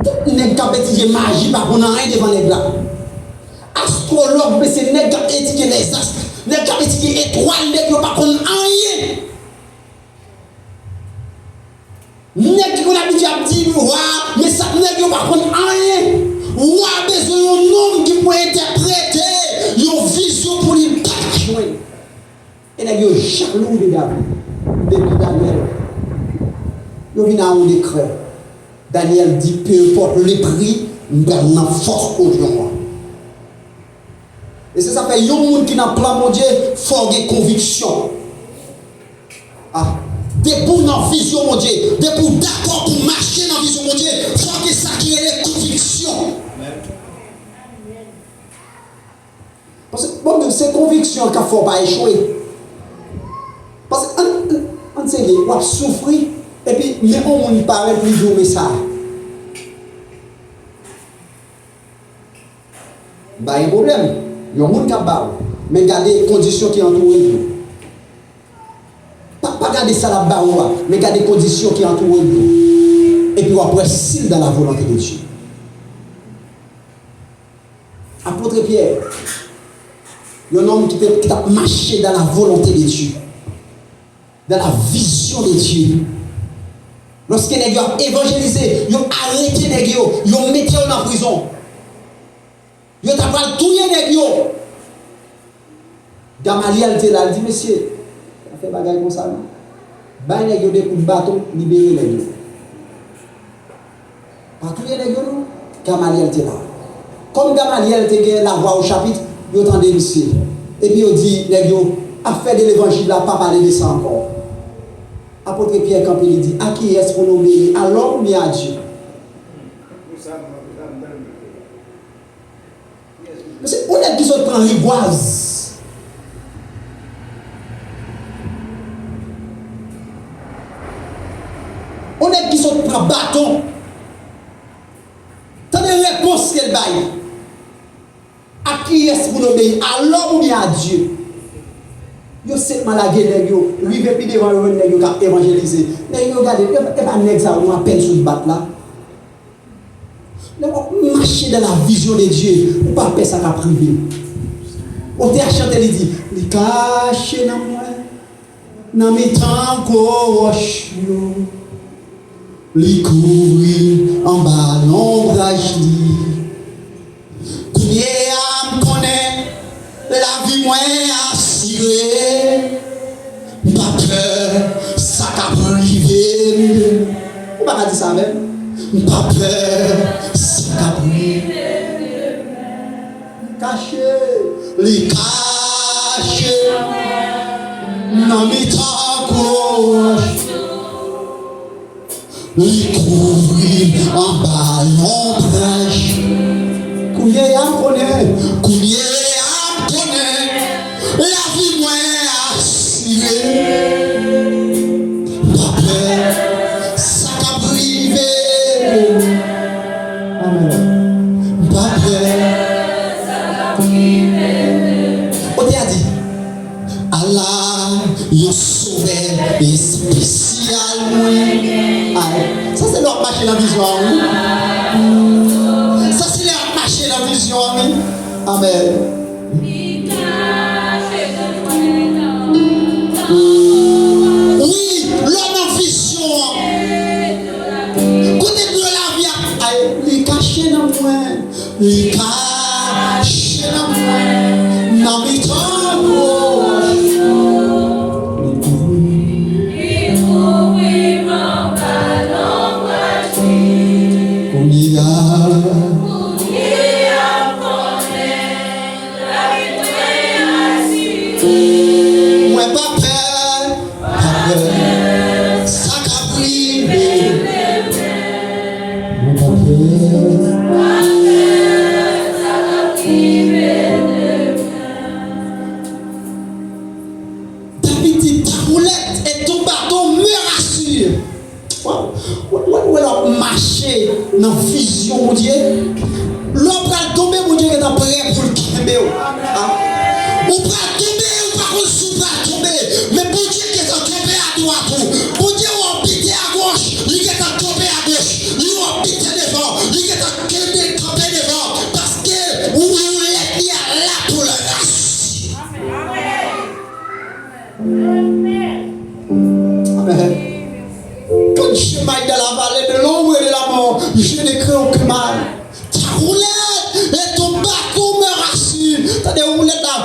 Tout nèg k ap etidye maji pa konn anyen devan nèg la. Astwològ, mesye, nèg k ap etidye lèzas, nèg k ap etidye etwal, nèg yo pa konn anyen. Nèg ki konn abitye ap di wa, men sa nèg yo pa konn anyen. Wa bezwen yon nonm ki pou entèprete yon vizyon pou li, li pa ka jwenn. E nèg yo jalou de David, de, de Danyèl. Yo vin a yon dekrè. Danyèl di, peu importe le prix, m pral nan fòs odyon an. E se sa fè yon moun ki nan plan Bondye, fò w gen konviksyon. Ah, depi w nan vizyon Bondye, depi w dakò pou w mache nan vizyon Bondye, fò w gen sa ki rele konviksyon. Paske, bon, se konviksyon an k ap fè w pa echwe. Paske, ann, ann, ann serye, w ap soufri, epi men yon moun parèt li di w, men sa. M pa gen pwoblèm. Yon moun k ap ba w. Men gade kondisyon ki antoure l yo. Gade sa l ap ba ou a, men gade kondisyon ki antoure l yo. Epi w ap wè si l dans la volonté de Dieu. Apot Pyè, yon nonm ki te, ki t ap mache dans la volonté de Dieu, dans la vision de Dieu. Lòske nèg yo ap evanjelize, yo arete nèg yo, yo mete yo nan prizon. Yo ta pral touye nèg yo. Gamalyèl te la, l di, "Mesye, pa fè bagay konsa non. Bay nèg yo de kout baton, libere nèg yo. Pa touye nèg yo non." Gamalyèl te la. Kòm Gamalyèl te gen lavwa o chapit, yo tande misye. Epi yo di nèg yo, "Afè de levanjil la, pa pale de sa ankò." Apot Pyè kanpe, li di, "À qui est-ce qu'on obéit, à l'homme oubyen à Dieu?" Mesye, yon nèg ki sot pran rigwaz. Yon nèg ki sot pran baton. Tande repons ke l bay. À qui est-ce qu'on obéit, à l'homme oubyen à Dieu? Yo senpman lage nèg yo, rive pi devan yo jwenn nèg yo k ap evanjelize. Nèg yo gade, e, e pa nèg sa yo nou apèn sot bat la. Lè w ap mache dans la vision de Dieu, ou pa pè sa k ap rive. Otè a chante, li di, "Li kache nanm mwen nan mitan gwo wòch yo, li kouvri anba lonbraj li. Kounye a m konnen lavi mwen asire. M pa pè sa k ap rive m." Ou pa ka di sa avè m? "M pa pè sa k ap rive m." Li kache, li kache nan mitan gwo wòch. Li kouvri anba lonbraj. Kounye a m konnen, kounye a m konnen, lavi mwen asire. M pa pè sa k ap rive. Amèn. M pa pè. Otè a di, "Ala yon sovè espesyal mwen." Ay, sa se lè w ap mache nan vizyon an, wi. Sa se lè w ap mache nan vizyon an, wi. Amèn. Wi, lè w nan vizyon an. Kote dlo lavi a, ay, li kache nan mwen. Li kache nan mwen, nan mitan gwo wòch. Li kouvri. Li kouvri m anba lonbraj li. Kounye a. Kounye a, m konnen lavi mwen asire. Mwen pa pè. Pa pè sa k ap rive. Mwen pa pè. David di, ta roulette et ton bâton me rassurent. Waw. Ou, ou, ou wè lè w ap mache nan vizyon Bondye. Lè w pral tonbe, Bondye gentan prè pou l kenbe w. A. Ou pral tonbe, ou pa konn si w pral tonbe. Men Bondye gentan kenbe adwat ou. Bondye wè w pite agoch, li gentan kenbe agoch. Li wè w pite devan, li gentan kenbe kanpe devan. Paske ou, ou lèt li a la pou l rasi. Amèn. Quand je marche dans la vallée de l'ombre et de la mort, je ne crains aucun mal. Ta roulette et ton bâton me rassurent. Tande woulèt la.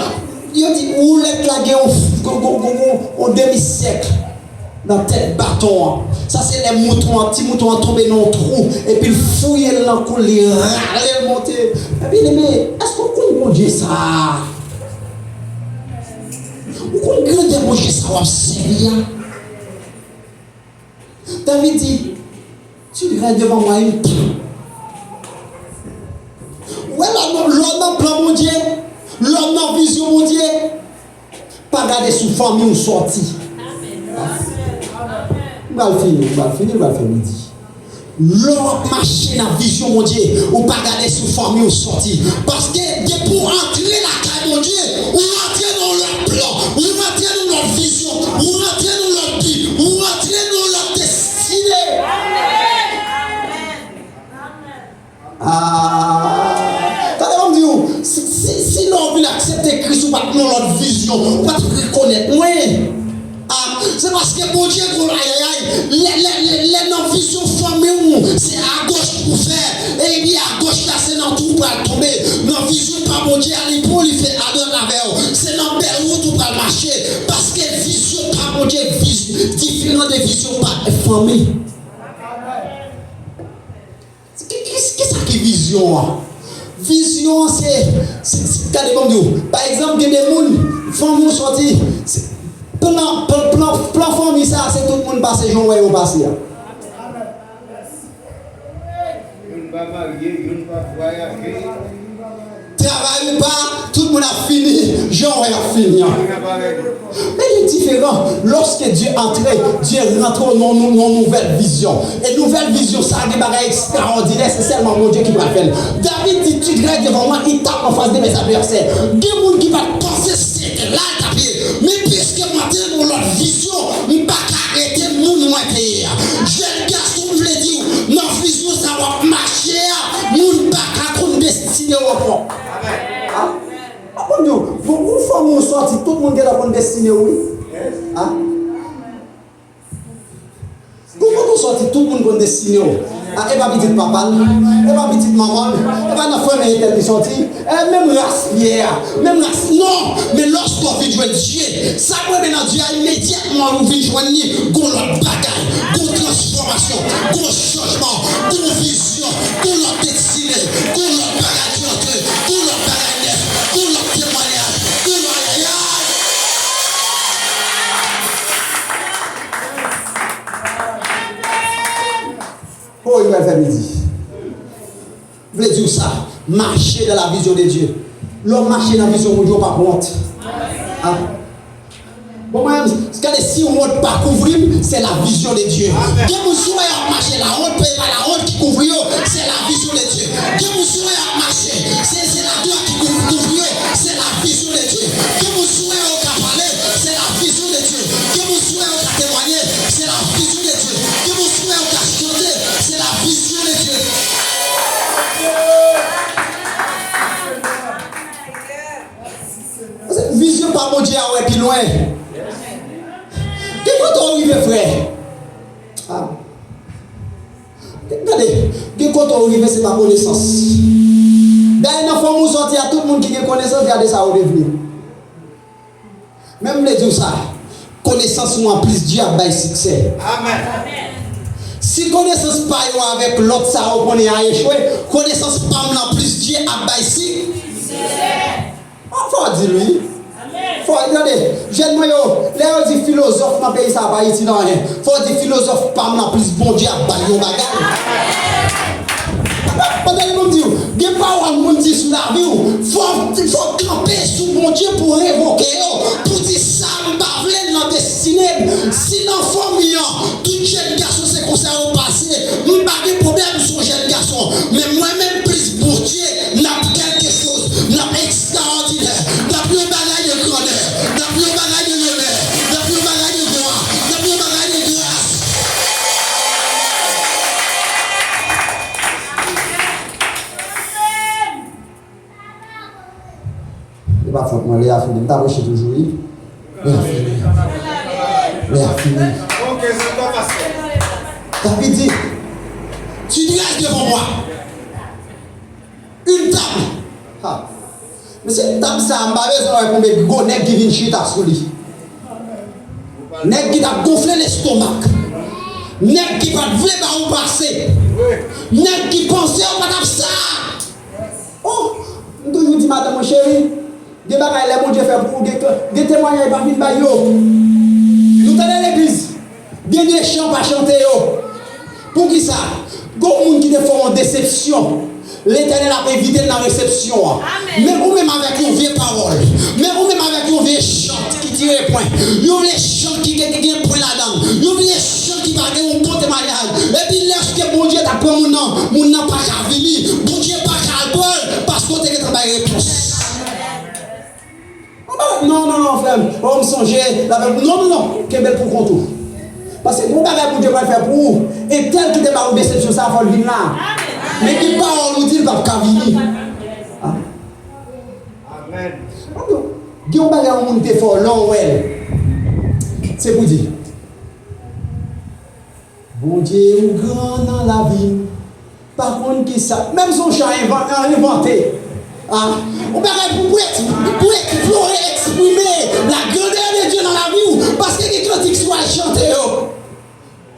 Yo di woulèt la gen yon, yon, yon, yon, yon demi sèk nan tèt baton an. Sa se lè mouton an, ti mouton an tonbe nan yon twou, epi l fouye l nan kou l, li rale l monte. Ebyen, men, èske w konn Bondye sa a? Ou konn grandè Bondye sa w ap sèvi a? David di, tu iras devant moi une. Ou wè, lè w nan, lè w nan plan Bondye, lè w nan vizyon Bondye, pa gade sou fanmi w sòti. M pral fini, m pral fini, m pral fè midi. Lè w ap mache nan vizyon Bondye, ou pa gade sou fanmi w sòti. Paske depi w antre lakay Bondye, ou antre nan yon lòt plan, ou antre nan yon lòt vizyon, ou antre nan yon lòt bi, Ah, tande, ban m di w, si, si, si lè w vin aksepte Kris, ou pa t nan lòt vizyon, ou pa t rekonèt mwen. Ah, se paske Bondye gon ayayay. Lè, lè, lè, lè nan vizyon fanmi w, se agoch pou fè. Epi agoch la, se nan twou pral tonbe. Nan vizyon pa Bondye a, li pou li fè adwat avè w. Se nan bèl wout ou pral mache. Paske vizyon pa Bondye, viz-, diferan de vizyon pa fanmi. Ki, ki, kisa ki vizyon an? Vizyon an se, se, se, gade, ban m di w, pa egzanp, gen de moun, fanmi w sòti, se, plan, plan, plan, plan fanmi sa, se tout moun pase jan w wè yo pase a. Youn pa marye, youn pa vwayaje. Travay ou pa, tout moun ap fini jan w wè y ap fini an. Men li diferan. Lòske Dye antre, Dye rantre w nan yon, yon nouvèl vizyon. E nouvèl vizyon sa a gen bagay ekstraòdinè, se sèlman Bondye ki pral fè l. David di, tu dresses devant moi une table en face de mes adversaires. Gen moun ki pa t panse se la l t ap ye. Men piske m antre nan yon lòt vizyon, m pa ka rete moun mwen te ye a. Jèn gason, m vle di w, nan vizyon sa w ap mache a, moun pa ka konn destine w ankò. Ah, ah, bon, yo, bon, ou fanmi w sòti, tout moun gentan konn destine w, wi. Ah. Bon, kote w sòti, tout moun konn destine w. Ah, e pa pitit papa l, e pa pitit manman l, e pa nan fanmi entèl li sòti. E menm ras li ye a, menm ras, non! Men lòske w vin jwenn Dye, sa k renmen nan Dye a, imedyatman ou vin jwenn li, gon lòt bagay, gon transfòmasyon, gon chanjman, gon vizyon, gon lòt destine, gon lòt bagay ki antre, gon lòt bagay nèf, gon lòt temwayaj, gon lòt, ayayay! Oh, li pral fè midi. M vle di w sa, mache dans la vision de Dieu. Lè w mache nan vizyon Bondye, w p ap wont. Ah. Bon, mwen menm, gade, si wont pa kouvri m, c'est la vision de Dieu. Gen moun sou wè y ap mache, lawont, pe pa lawont ki kouvri yo, c'est la vision de Dieu. Gen moun sou wè y ap mache, se, se laglwa ki kou-, kouvri yo, c'est la vision de Dieu. Gen moun sou wè yo ka pale, c'est la vision de Dieu. Gen moun sou wè yo ka temwanye, c'est la vision de Dieu. Gen moun sou wè yo ka chante, c'est la vision de Dieu. Paske vizyon pa Bondye a wè pi lwen. Gen kote w rive, frè. Ah. Gade, gen kote w rive, se pa konesans. Dayè, nan fanmi w sòti a, tout moun ki gen konesans, gade sa yo devni. Men m vle di w sa, konesans nou an plis Dye ap bay siksè. Amèn. Si konesans pa yo avèk lòt sa yo konnen a echwe, konesans pa m nan plis Dye ap bay si-, siksè. Fò w di l wi. Fò, tande, jèn mwen yo, lè yo di filozòf nan peyi sa a pa itil anyen, fò w di filozòf pa m nan plis Bondye ap ba l yon bagay. Pandan l pou m di w, gen pawòl moun di sou lavi w, fò, fò w kanpe sou Bondye pou w revoke yo, pou w di sa m pa vle l nan destine m. Si nan fanmi an, tout jèn gason se konsa yo pase, m pa gen pwoblèm, m se yon jèn gason. Men mwen menm plis Bondye, n ap kèlke choz, n ap ekstraòdinè, n ap yon bagay de grandè, n ap yon bagay de lonè, n ap yon bagay de glwa, n ap yon bagay de gras. E pa fòt mwen, lè a fini. M ta preche toujou, wi. Lè a fini. Lè a fini. David di, tu dresses devant moi une table. Ha. Mesye, tab sa a, m pa bezwen wè konbyen gwo nèg ki vin chita sou li. Nèg ki t ap gonfle lestomak. Nèg ki pa t vle ba ou pase. Nèg ki panse ou pa t ap sa. Oh, m toujou di madanm mwen, cheri, gen bagay lè Bondye fè pou ou, gen, gen temwayaj pa vin bay yo. Nou tande legliz, gen de chan pa chante yo. Poukisa? Gen moun ki te fè w yon desepsyon. Letènèl ap envite l nan resepsyon an. Men ou menm avèk yon vye pawòl. Men ou menm avèk yon vye chan ki tire pwen. Yon vye chan ki gen, ki gen pwen ladan l. Yon vye chan ki pa gen yon bon temwayaj. Epi lèske Bondye t ap pran moun nan, moun nan pa ka vini. Bondye pa ka al pran l paske w te gentan bay repons. Non, non, non, frè m. Oh, m sonje, non, non, non. Kenbe l pou kont ou. Paske gon bagay Bondye pral fè pou ou. Entèl ki te ba ou desepsyon sa, fò l vin la. Men gen pawòl ou di l p ap ka vini. Ah. Gen yon bagay yon moun te fè w lè w wè l. Se pou di, Bondye ou gran nan lavi m. Pa konn kisa. Menm si yon chay envan-, envante. Ah, yon bagay pou, pou, pou eksplore, eksprime la grandeur de Dieu nan lavi w. Paske gen kantik si w al chante yo.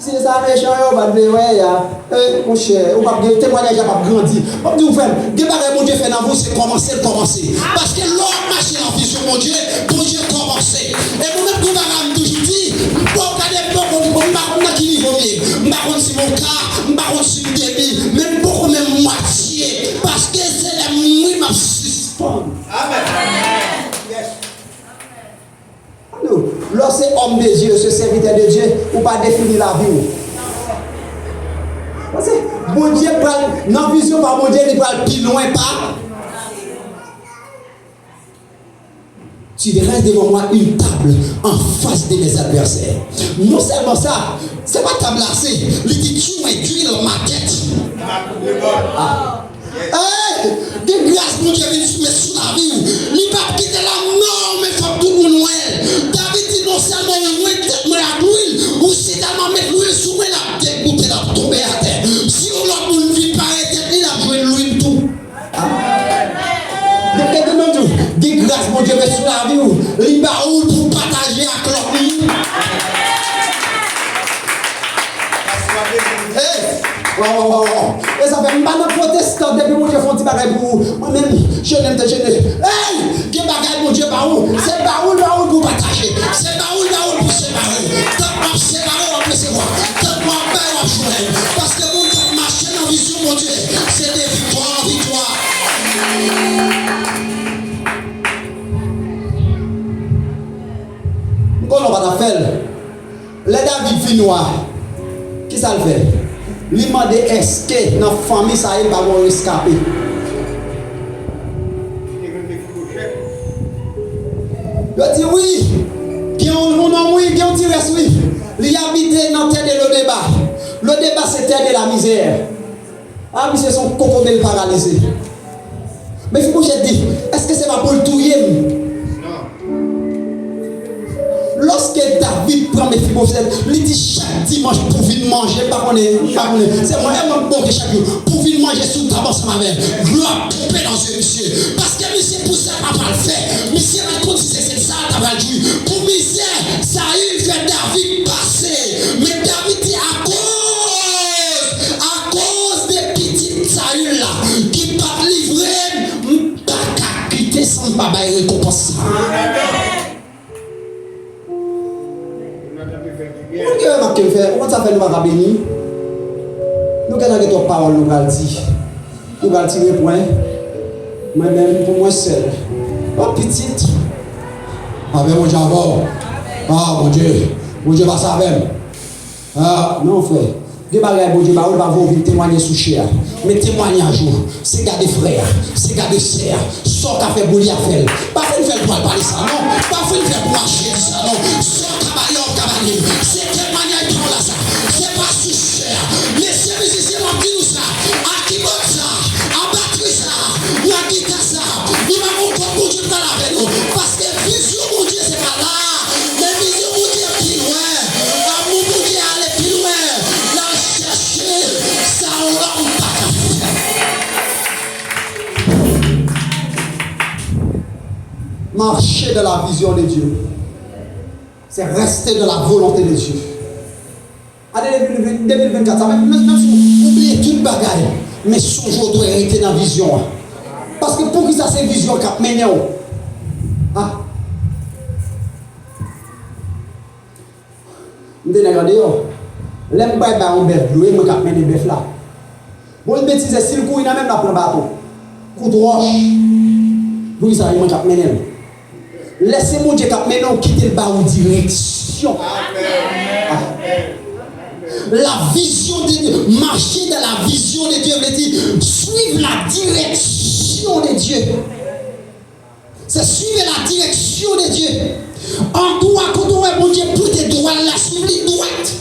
Se sa mechan yo pa t vle wè a. Eh, monchè, ou p ap gen temwayaj la p ap grandi. M ap di w, frè m, gen bagay Bondye fè nan vi w, se kòmanse l kòmanse. Paske lè w ap mache nan vizyon Bondye, Bondye kòmanse. E mwen menm, gen bagay m toujou di, m pa w gade m poko, m pa konn nan ki nivo m ye. M pa konn si m o ka, m pa konn si m demi, men m poko menm mwatye. Paske se lè m mouri m ap sispann. Amèn. Lè w se homme de Dieu, se serviteur de Dieu, ou pa defini lavi w. Paske Bondye pral, nan vizyon pa Bondye, li pral pi lwen pa. Tu dresses devant moi une table en face de mes adversaires. Non sèlman sa, se pa tab la, se, li di, tu induis ma tête. Ah. Ey, gen gras Bondye vin met sou lavi w. Li p ap kite l anmò w, men fòk tout moun wè l. David di, non sèlman ou lwen tèt mwen ak lwil, ou sitèlman met lwil sou mwen, l ap degoute, l ap tonbe atè. Si yon lòt moun vin pare tèt li, l ap jwenn lwil tou. Gen, gen, gen, gen gras Bondye met sou lavi w, li ba ou l pou w pataje ak lòt moun. Hey! Waw, waw, waw, waw. E sa fè m pa nan pwotestan depi Bondye fè yon ti bagay pou ou. Mwen menm, jene m te jene. Hey! Gen bagay Bondye ba ou. Se ba ou l ba ou l pou pataje. Se ba ou l ba ou l pou separe. Tank w ap separe, w ap resevwa. Tank w ap bay, w ap jwenn. Paske moun k ap mache nan vizyon Bondye, se de viktwa an viktwa. M konnen w pa t ap fè l. Lè David vin wa, kisa l fè? Li mande èske nan fanmi sa a, li pa gen yon reskape. Yo di wi, gen yon, yon nonm wi, gen yon ti rès wi. Li abite nan tè de Lodeba. Lodeba se tè de la mizè. Ah, misye se yon kokobe, l paralize. Mefibosèt di, èske se pa pou l touye m? Lòske David pran Mefibosèt, li di chak dimanch pou vin manje, m pa konnen, m pa konnen, se mwen, e mwen k boke chak jou, pou vin manje sou tab ansanm avè l. Glwa tonbe nan zye misye. Paske misye pou sa pa pral fè. Misye pa t konn si se sèl sa l ta pral jwi. Pou mizè Sayil fè David pase. Men David di, akoz, akoz de pitit Sayil la, ki pa t livre m, m pa ka kite san m pa bay rekonpans sa. Ou konn ki remake m fè? Ou konn sa fè nou pa ka beni? Nou gentan gen twòp pawòl nou pral di. Nou pral tire pwen. Mwen menm, pou mwen sèl. O pitit. Avè Bondye avè w. Ah, Bondye. Bondye pase avè m. Ah, non, frè. Gen bagay Bondye ba ou, l pa voye w vin temwaye sou chè a. Men temwayaj ou, se gade frè a, se gade sè a. Sa w ka fè pou li a, fè l. Pa fin fè l pou al pale sa, non. Pa fin fè pou al jedi sa, non. Sa w ka ba li a, w ka ba li. Se temwayaj pawòl la sa. Se pa sou chè a. Mesye mizisyen, m ap di nou sa. A kibòd sa, a batri sa, nan gita sa, nou pa gon kòb Bondye pral avè nou. Paske vizyon Bondye se pa la. Men vizyon Bondye pi lwen. Amou Bondye ale pi lwen. L al chèche sa lòm pa ka fè. Marcher dans la vision de Dieu, c'est rester dans la volonté de Dieu. Ane de mil venn, de mil vennkat sa, menm, menm, menm si w bliye tout bagay, men sonje w dwe rete nan vizyon an. Paske poukisa se vizyon k ap mennen w? Ah. M te nèg andeyò. Lè m bay bay yon bèf dlo, e mwen k ap mennen bèf la. Bon, betize, si l kouri nan men m, l ap pran baton. Kout wòch. Poukisa e mwen k ap mennen l? Lè se Bondye k ap mennen w, kite l ba ou direksyon. Ah. La vision de Dieu, marcher dans la vision de Dieu vle di suivre la direction de Dieu. Se suivre la direction de Dieu. Andwa kote w wè Bondye pote dwal la, swiv li dwat.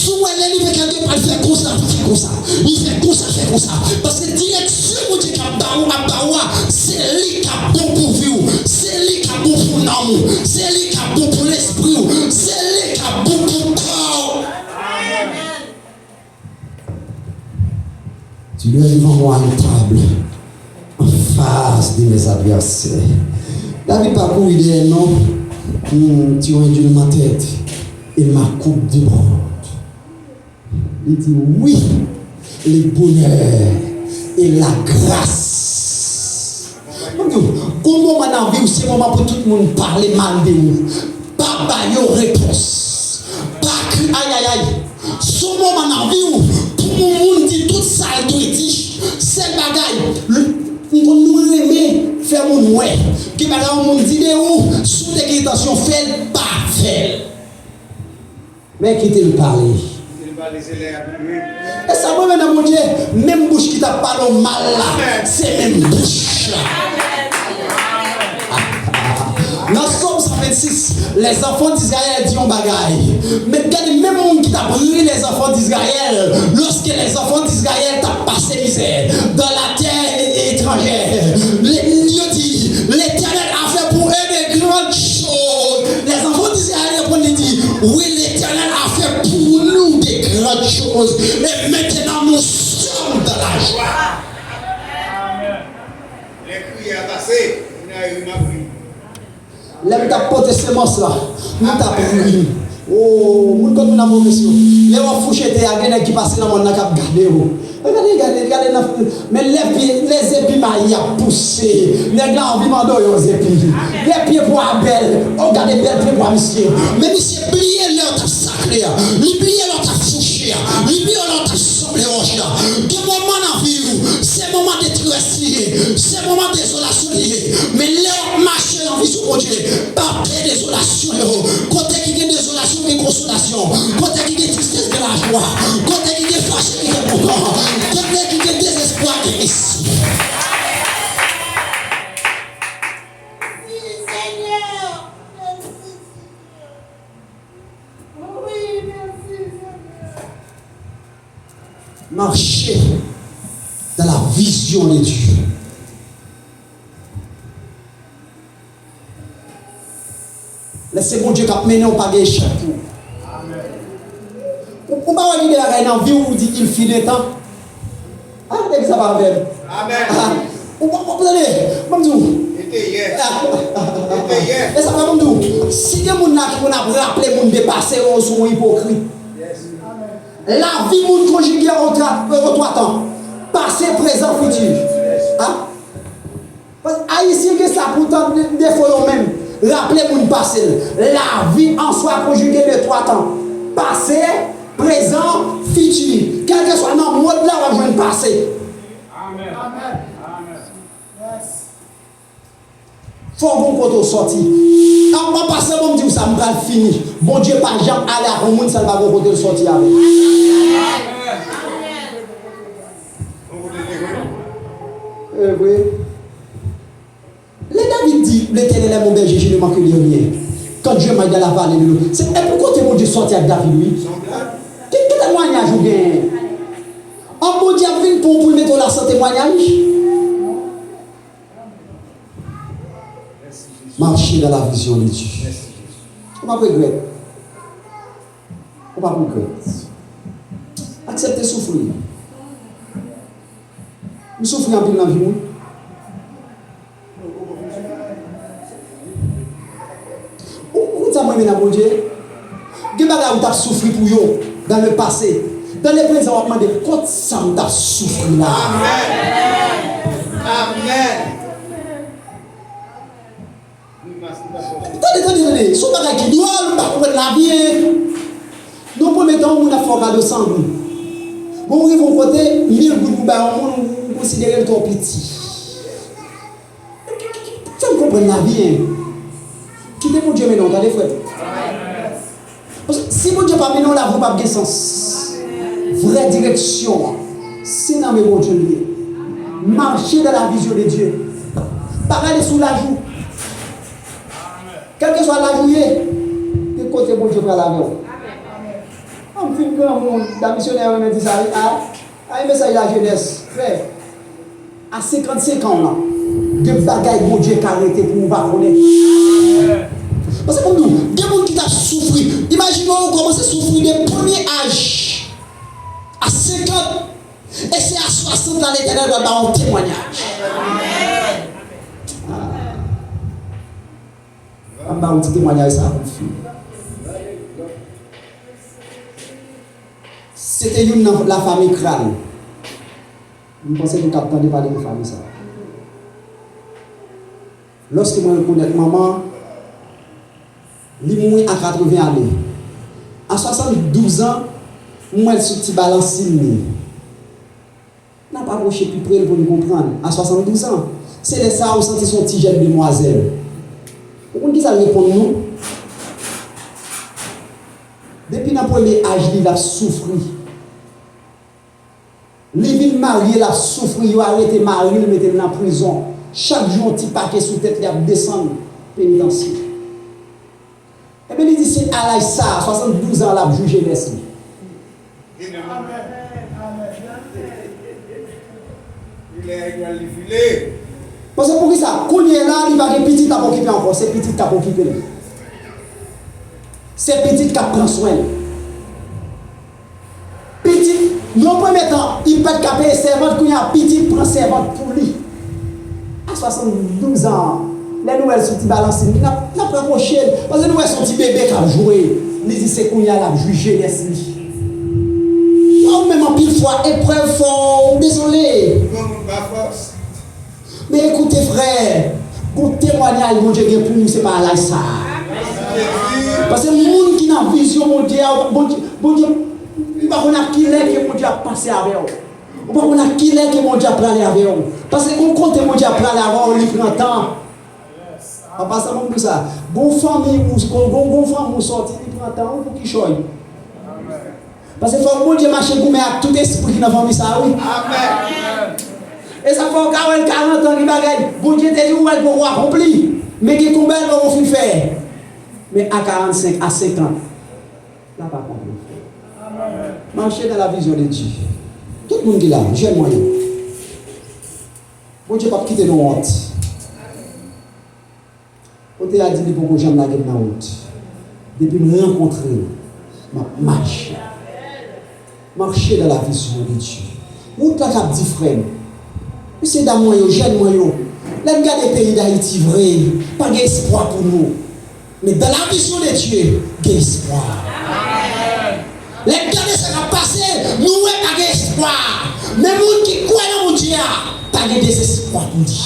Si w wè lè li vle kèlke pa, l fè konsa, fè konsa. Li fè konsa, fè konsa. Paske direksyon Bondye k ap ba ou, ap ba ou a, se li k ap bon pou vi w. Se li k ap bon pou nanm ou. Se li k ap bon pou lespri w. Se li k ap bon pou kò w. Tu dois devant moi une table en face de mes adversaires. David pa kouri dèyè non. Hmm, tu as ondulé ma tête et ma coupe déborde. Li di, wi, le bonheur et la grâce. Mwen di w, gon moman nan vi w, se moman pou tout moun pale mal de ou. Pa ba yo repons. Pa kri ayayay. Se yon moman nan vi w pou yon moun di tout sa l dwe di. Sèl bagay, m konn nou renmen fè moun wè. Gen bagay yon moun di de ou, si w te gen entansyon fè l, pa fè l. Men kite l pale. Kite l pale, se lè y ap rive. E sa mwen menm nan Bondye, menm bouch ki t ap pale w mal la, se menm bouch la. Nan Sòm san vennsis, les enfants d'Israël di yon bagay. Men gade menm moun ki t ap ri les enfants d'Israël, lorsque les enfants d'Israël t ap pase mizè dans la terre étrangère, yo di, L'Éternel a fait pour eux de grandes choses. Les enfants d'Israël reponn, li di, wi, Letènèl a fè pou nou de grann choz. E mentnan nou sòm dan lajwa. Lè kriye a pase, moun a ri, m ap ri. Lè m t ap pote semans la, nou t ap ri. O, moun kot moun ap move sou. Lè w ap fouche tè a, gen nèg ki pase nan mòn nan k ap gade w. Gade, gade, gade nan, men lè pye, lè zepi mayi ap pouse, nèg la anvi mande w yon zepi. Lè pye pwa bèl, o gade bèl pye pwa misye. Men misye bliye lè w t ap sakle a. Li bliye lè w t ap fouche a. Li bliye lè w t ap sanble wòch la. Gen moman nan vi w, se moman detrès li ye. Se moman dezolasyon li ye. Men lè w ap mache nan vizyon Bondye, pa pè dezolasyon yo. Kote ki gen dezolasyon, gen konsolasyon. Kote ki gen tristès, gen lajwa. Kote ki gen fache, ki gen kontan. Kote ki gen dezespwa, gen espwa. Mèsi, Senyè. Mèsi, Senyè. Wi, mèsi, Senyè. Marcher dans la vision de Dieu. Lè se Bondye k ap mennen w, pa gen echèk pou ou. Ou, ou pa wè gen de bagay nan vi w, ou di, il fut un temps. Ah, nèg sa pa avè m. Amèn. Ah, ou, ou, ou tande, ban m di w. E te yè. Ah. E te yè. E sa fè ban m di w, si gen moun la ki konn ap raple moun de pase yo, se yon ipokrit. Lavi moun konjige an twa, an twa tan. Pase, prezan, fiti. Ah. Paske Ayisyen gen sa pou tan de, defo yo menm. Raple moun pase l. Lavi an swa konjige de twa tan. Pase, prezan, fiti. Kèlkeswa nan mond la, w ap jwenn pase. Amèn. Amèn. Fò w gon kote w sòti. An, an pasan, ban m di w sa, m pral fini. Bondye pa janm ale ak yon moun san l pa gon kote l sòti avè l. E vre. Lè David di, L'Éternel est mon berger, je ne manquerai de rien. Quand je marche dans la vallée de l'eau. Se, e pou kote Bondye sòti ak David, wi. Ki, ki temwayaj ou genyen? An Bondye ap vin pran w pou l mete w la san temwayaj? Marcher dans la vision de Dieu. Ou p ap regrèt. Ou p ap regrèt. Aksepte soufri. M soufri anpil nan vi mwen. Ou, ou konn sa m renmen nan Bondye? Gen bagay ou t ap soufri pou yo dans le passé. Dans le présent, w ap mande, kot sa m t ap soufri la? Amèn. Amèn. Tande, tande, tande. Se yon bagay ki dwòl, m pa konprann lavi, en. Nan premye tan, yon moun ap fè w kado san goud. Bon, ou rive yon kote, mil goud pou bay yon moun, ou konsidere l twò piti. Fè m konprann lavi, en. Kite Bondye mennen w, tande, frè. Paske si Bondye pa mennen w, lavi w p ap gen sans. Vrè direksyon an, se nan men Bondye l ye. Marcher dans la vision de Dieu. Pa gade sou laj ou. Kèlkeswa laj ou ye, gen kote Bondye pral avè w. M fin granmoun, dat misyonè yo renmen di sa, wi. A, a, e mesaj lajenès, frè. A senkannsenk an w lan, gen bagay Bondye ka rete pou ou pa konnen. Paske pou m di w, gen moun ki t ap soufri. Imajine w kòmanse soufri de premye aj. A senkant, e se a swasant la Letènèl pral ba w yon temwayaj. Ah. M ap ba w ti temwayaj sa pou fini. Se te youn nan lafanmi Kral. M panse nou t ap tande pale de fanmi sa. Lòske mwen rekonèt manman, li mouri a katreven ane. A swasanndouz an, m wè l sou ti balans li. N ap apwoche pi pre l pou n konprann. A swasanndouz an, se lè sa a ou santi se yon ti jèn demwazèl. Ou konn kisa l reponn nou? Depi nan premye aj li, l ap soufri. Li vin marye, l ap soufri, yo arete mari l, mete l nan prizon. Chak jou, yon ti pake sou tèt li ap desann penitansye. Ebyen, li di, se a laj sa a, swasanndouz an, l ap jwi jenès li. Paske poukisa? Kounye a la, li pa gen pitit l ap okipe ankò, se pitit k ap okipe l. Se pitit k ap pran swen l. Pitit, nan premye tan, li pa t ka peye sèvant, kounye a pitit pran sèvant pou li. A swasanndouz an, lè nou wè l sou ti balans li, n ap, n ap rapwoche l, paske nou wè se yon ti bebe k ap jwe. Li di se kounye a l ap jwi jenès li. Ou menm anpil fwa, eprèv fè w dezole. Granmoun pa fòs. Men ekoute, frè, gon temwayaj Bondye gen pou ou, se pa laj sa a. Paske moun ki nan vizyon Bondye a, Bondye, Bondye, ou pa konn a kilè ke Bondye ap pase avè w. Ou pa konn a kilè ke Bondye ap prale avè w. Paske gon kote Bondye ap prale avè w, li pran tan. An pasan, ban m di w sa. Gon fanmi ou, gon, gon, gon fanmi ou sòti, li pran tan, wi, pou kichòy. Paske fòk Bondye mache goumen ak tout espri ki nan fanmi sa a, wi. Amèn. E sa fè w ka wè l karant an, gen bagay Bondye te di w wè l poko akonpli. Men gen konbèl poko fin fè. Men a karannsenk, a senkant, l ap akonpli. Amèn. Marchez dans la vision de Dieu. Tout moun ki la, jèn mwen yo. Bondye p ap kite nou wont. Kote a di li poko janm lage m nan wout. Depi m rankontre l, m ap mache. Marchez dans la vision de Dieu. Wout la k ap di frè m. Mesye dam mwen yo, jèn mwen yo, lè n gade peyi Dayiti vre, pa gen espwa pou nou. Men dans la vision de Dieu, gen espwa. Lè n gade sa k ap pase, nou wè pa gen espwa. Men moun ki kwè nan Bondye a, pa gen dezespwa pou li.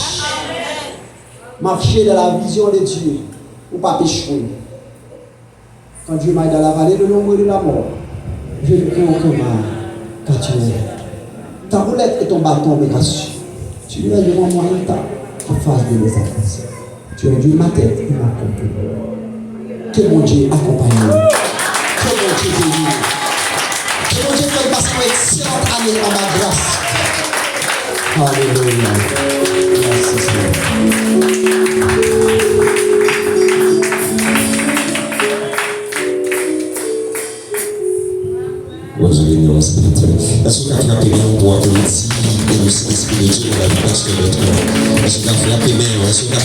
Marchez dans la vision de Dieu, ou p ap echwe. Quand Dieu marche dans la vallée de l'ombre et de la mort, je ne crains aucun mal, car tu es avec moi. Ta houlette et ton bâton me rassurent. Tu es devant moi en face de mes adversaires. Tu es Dieu ma tête et ma coupe. Ke Bondye akonpaye nou. Ke Bondye beni nou. Ke Bondye fè n pase yon ekselant ane anba gras. Alelouya. Mèsi, Senyè. Bondye beni w, Espirityèl. Èske w ka frape men w pou w aplodi e nou Espirityèl la, pastè Bertrand? Èske w ka frape men w? Èske w ka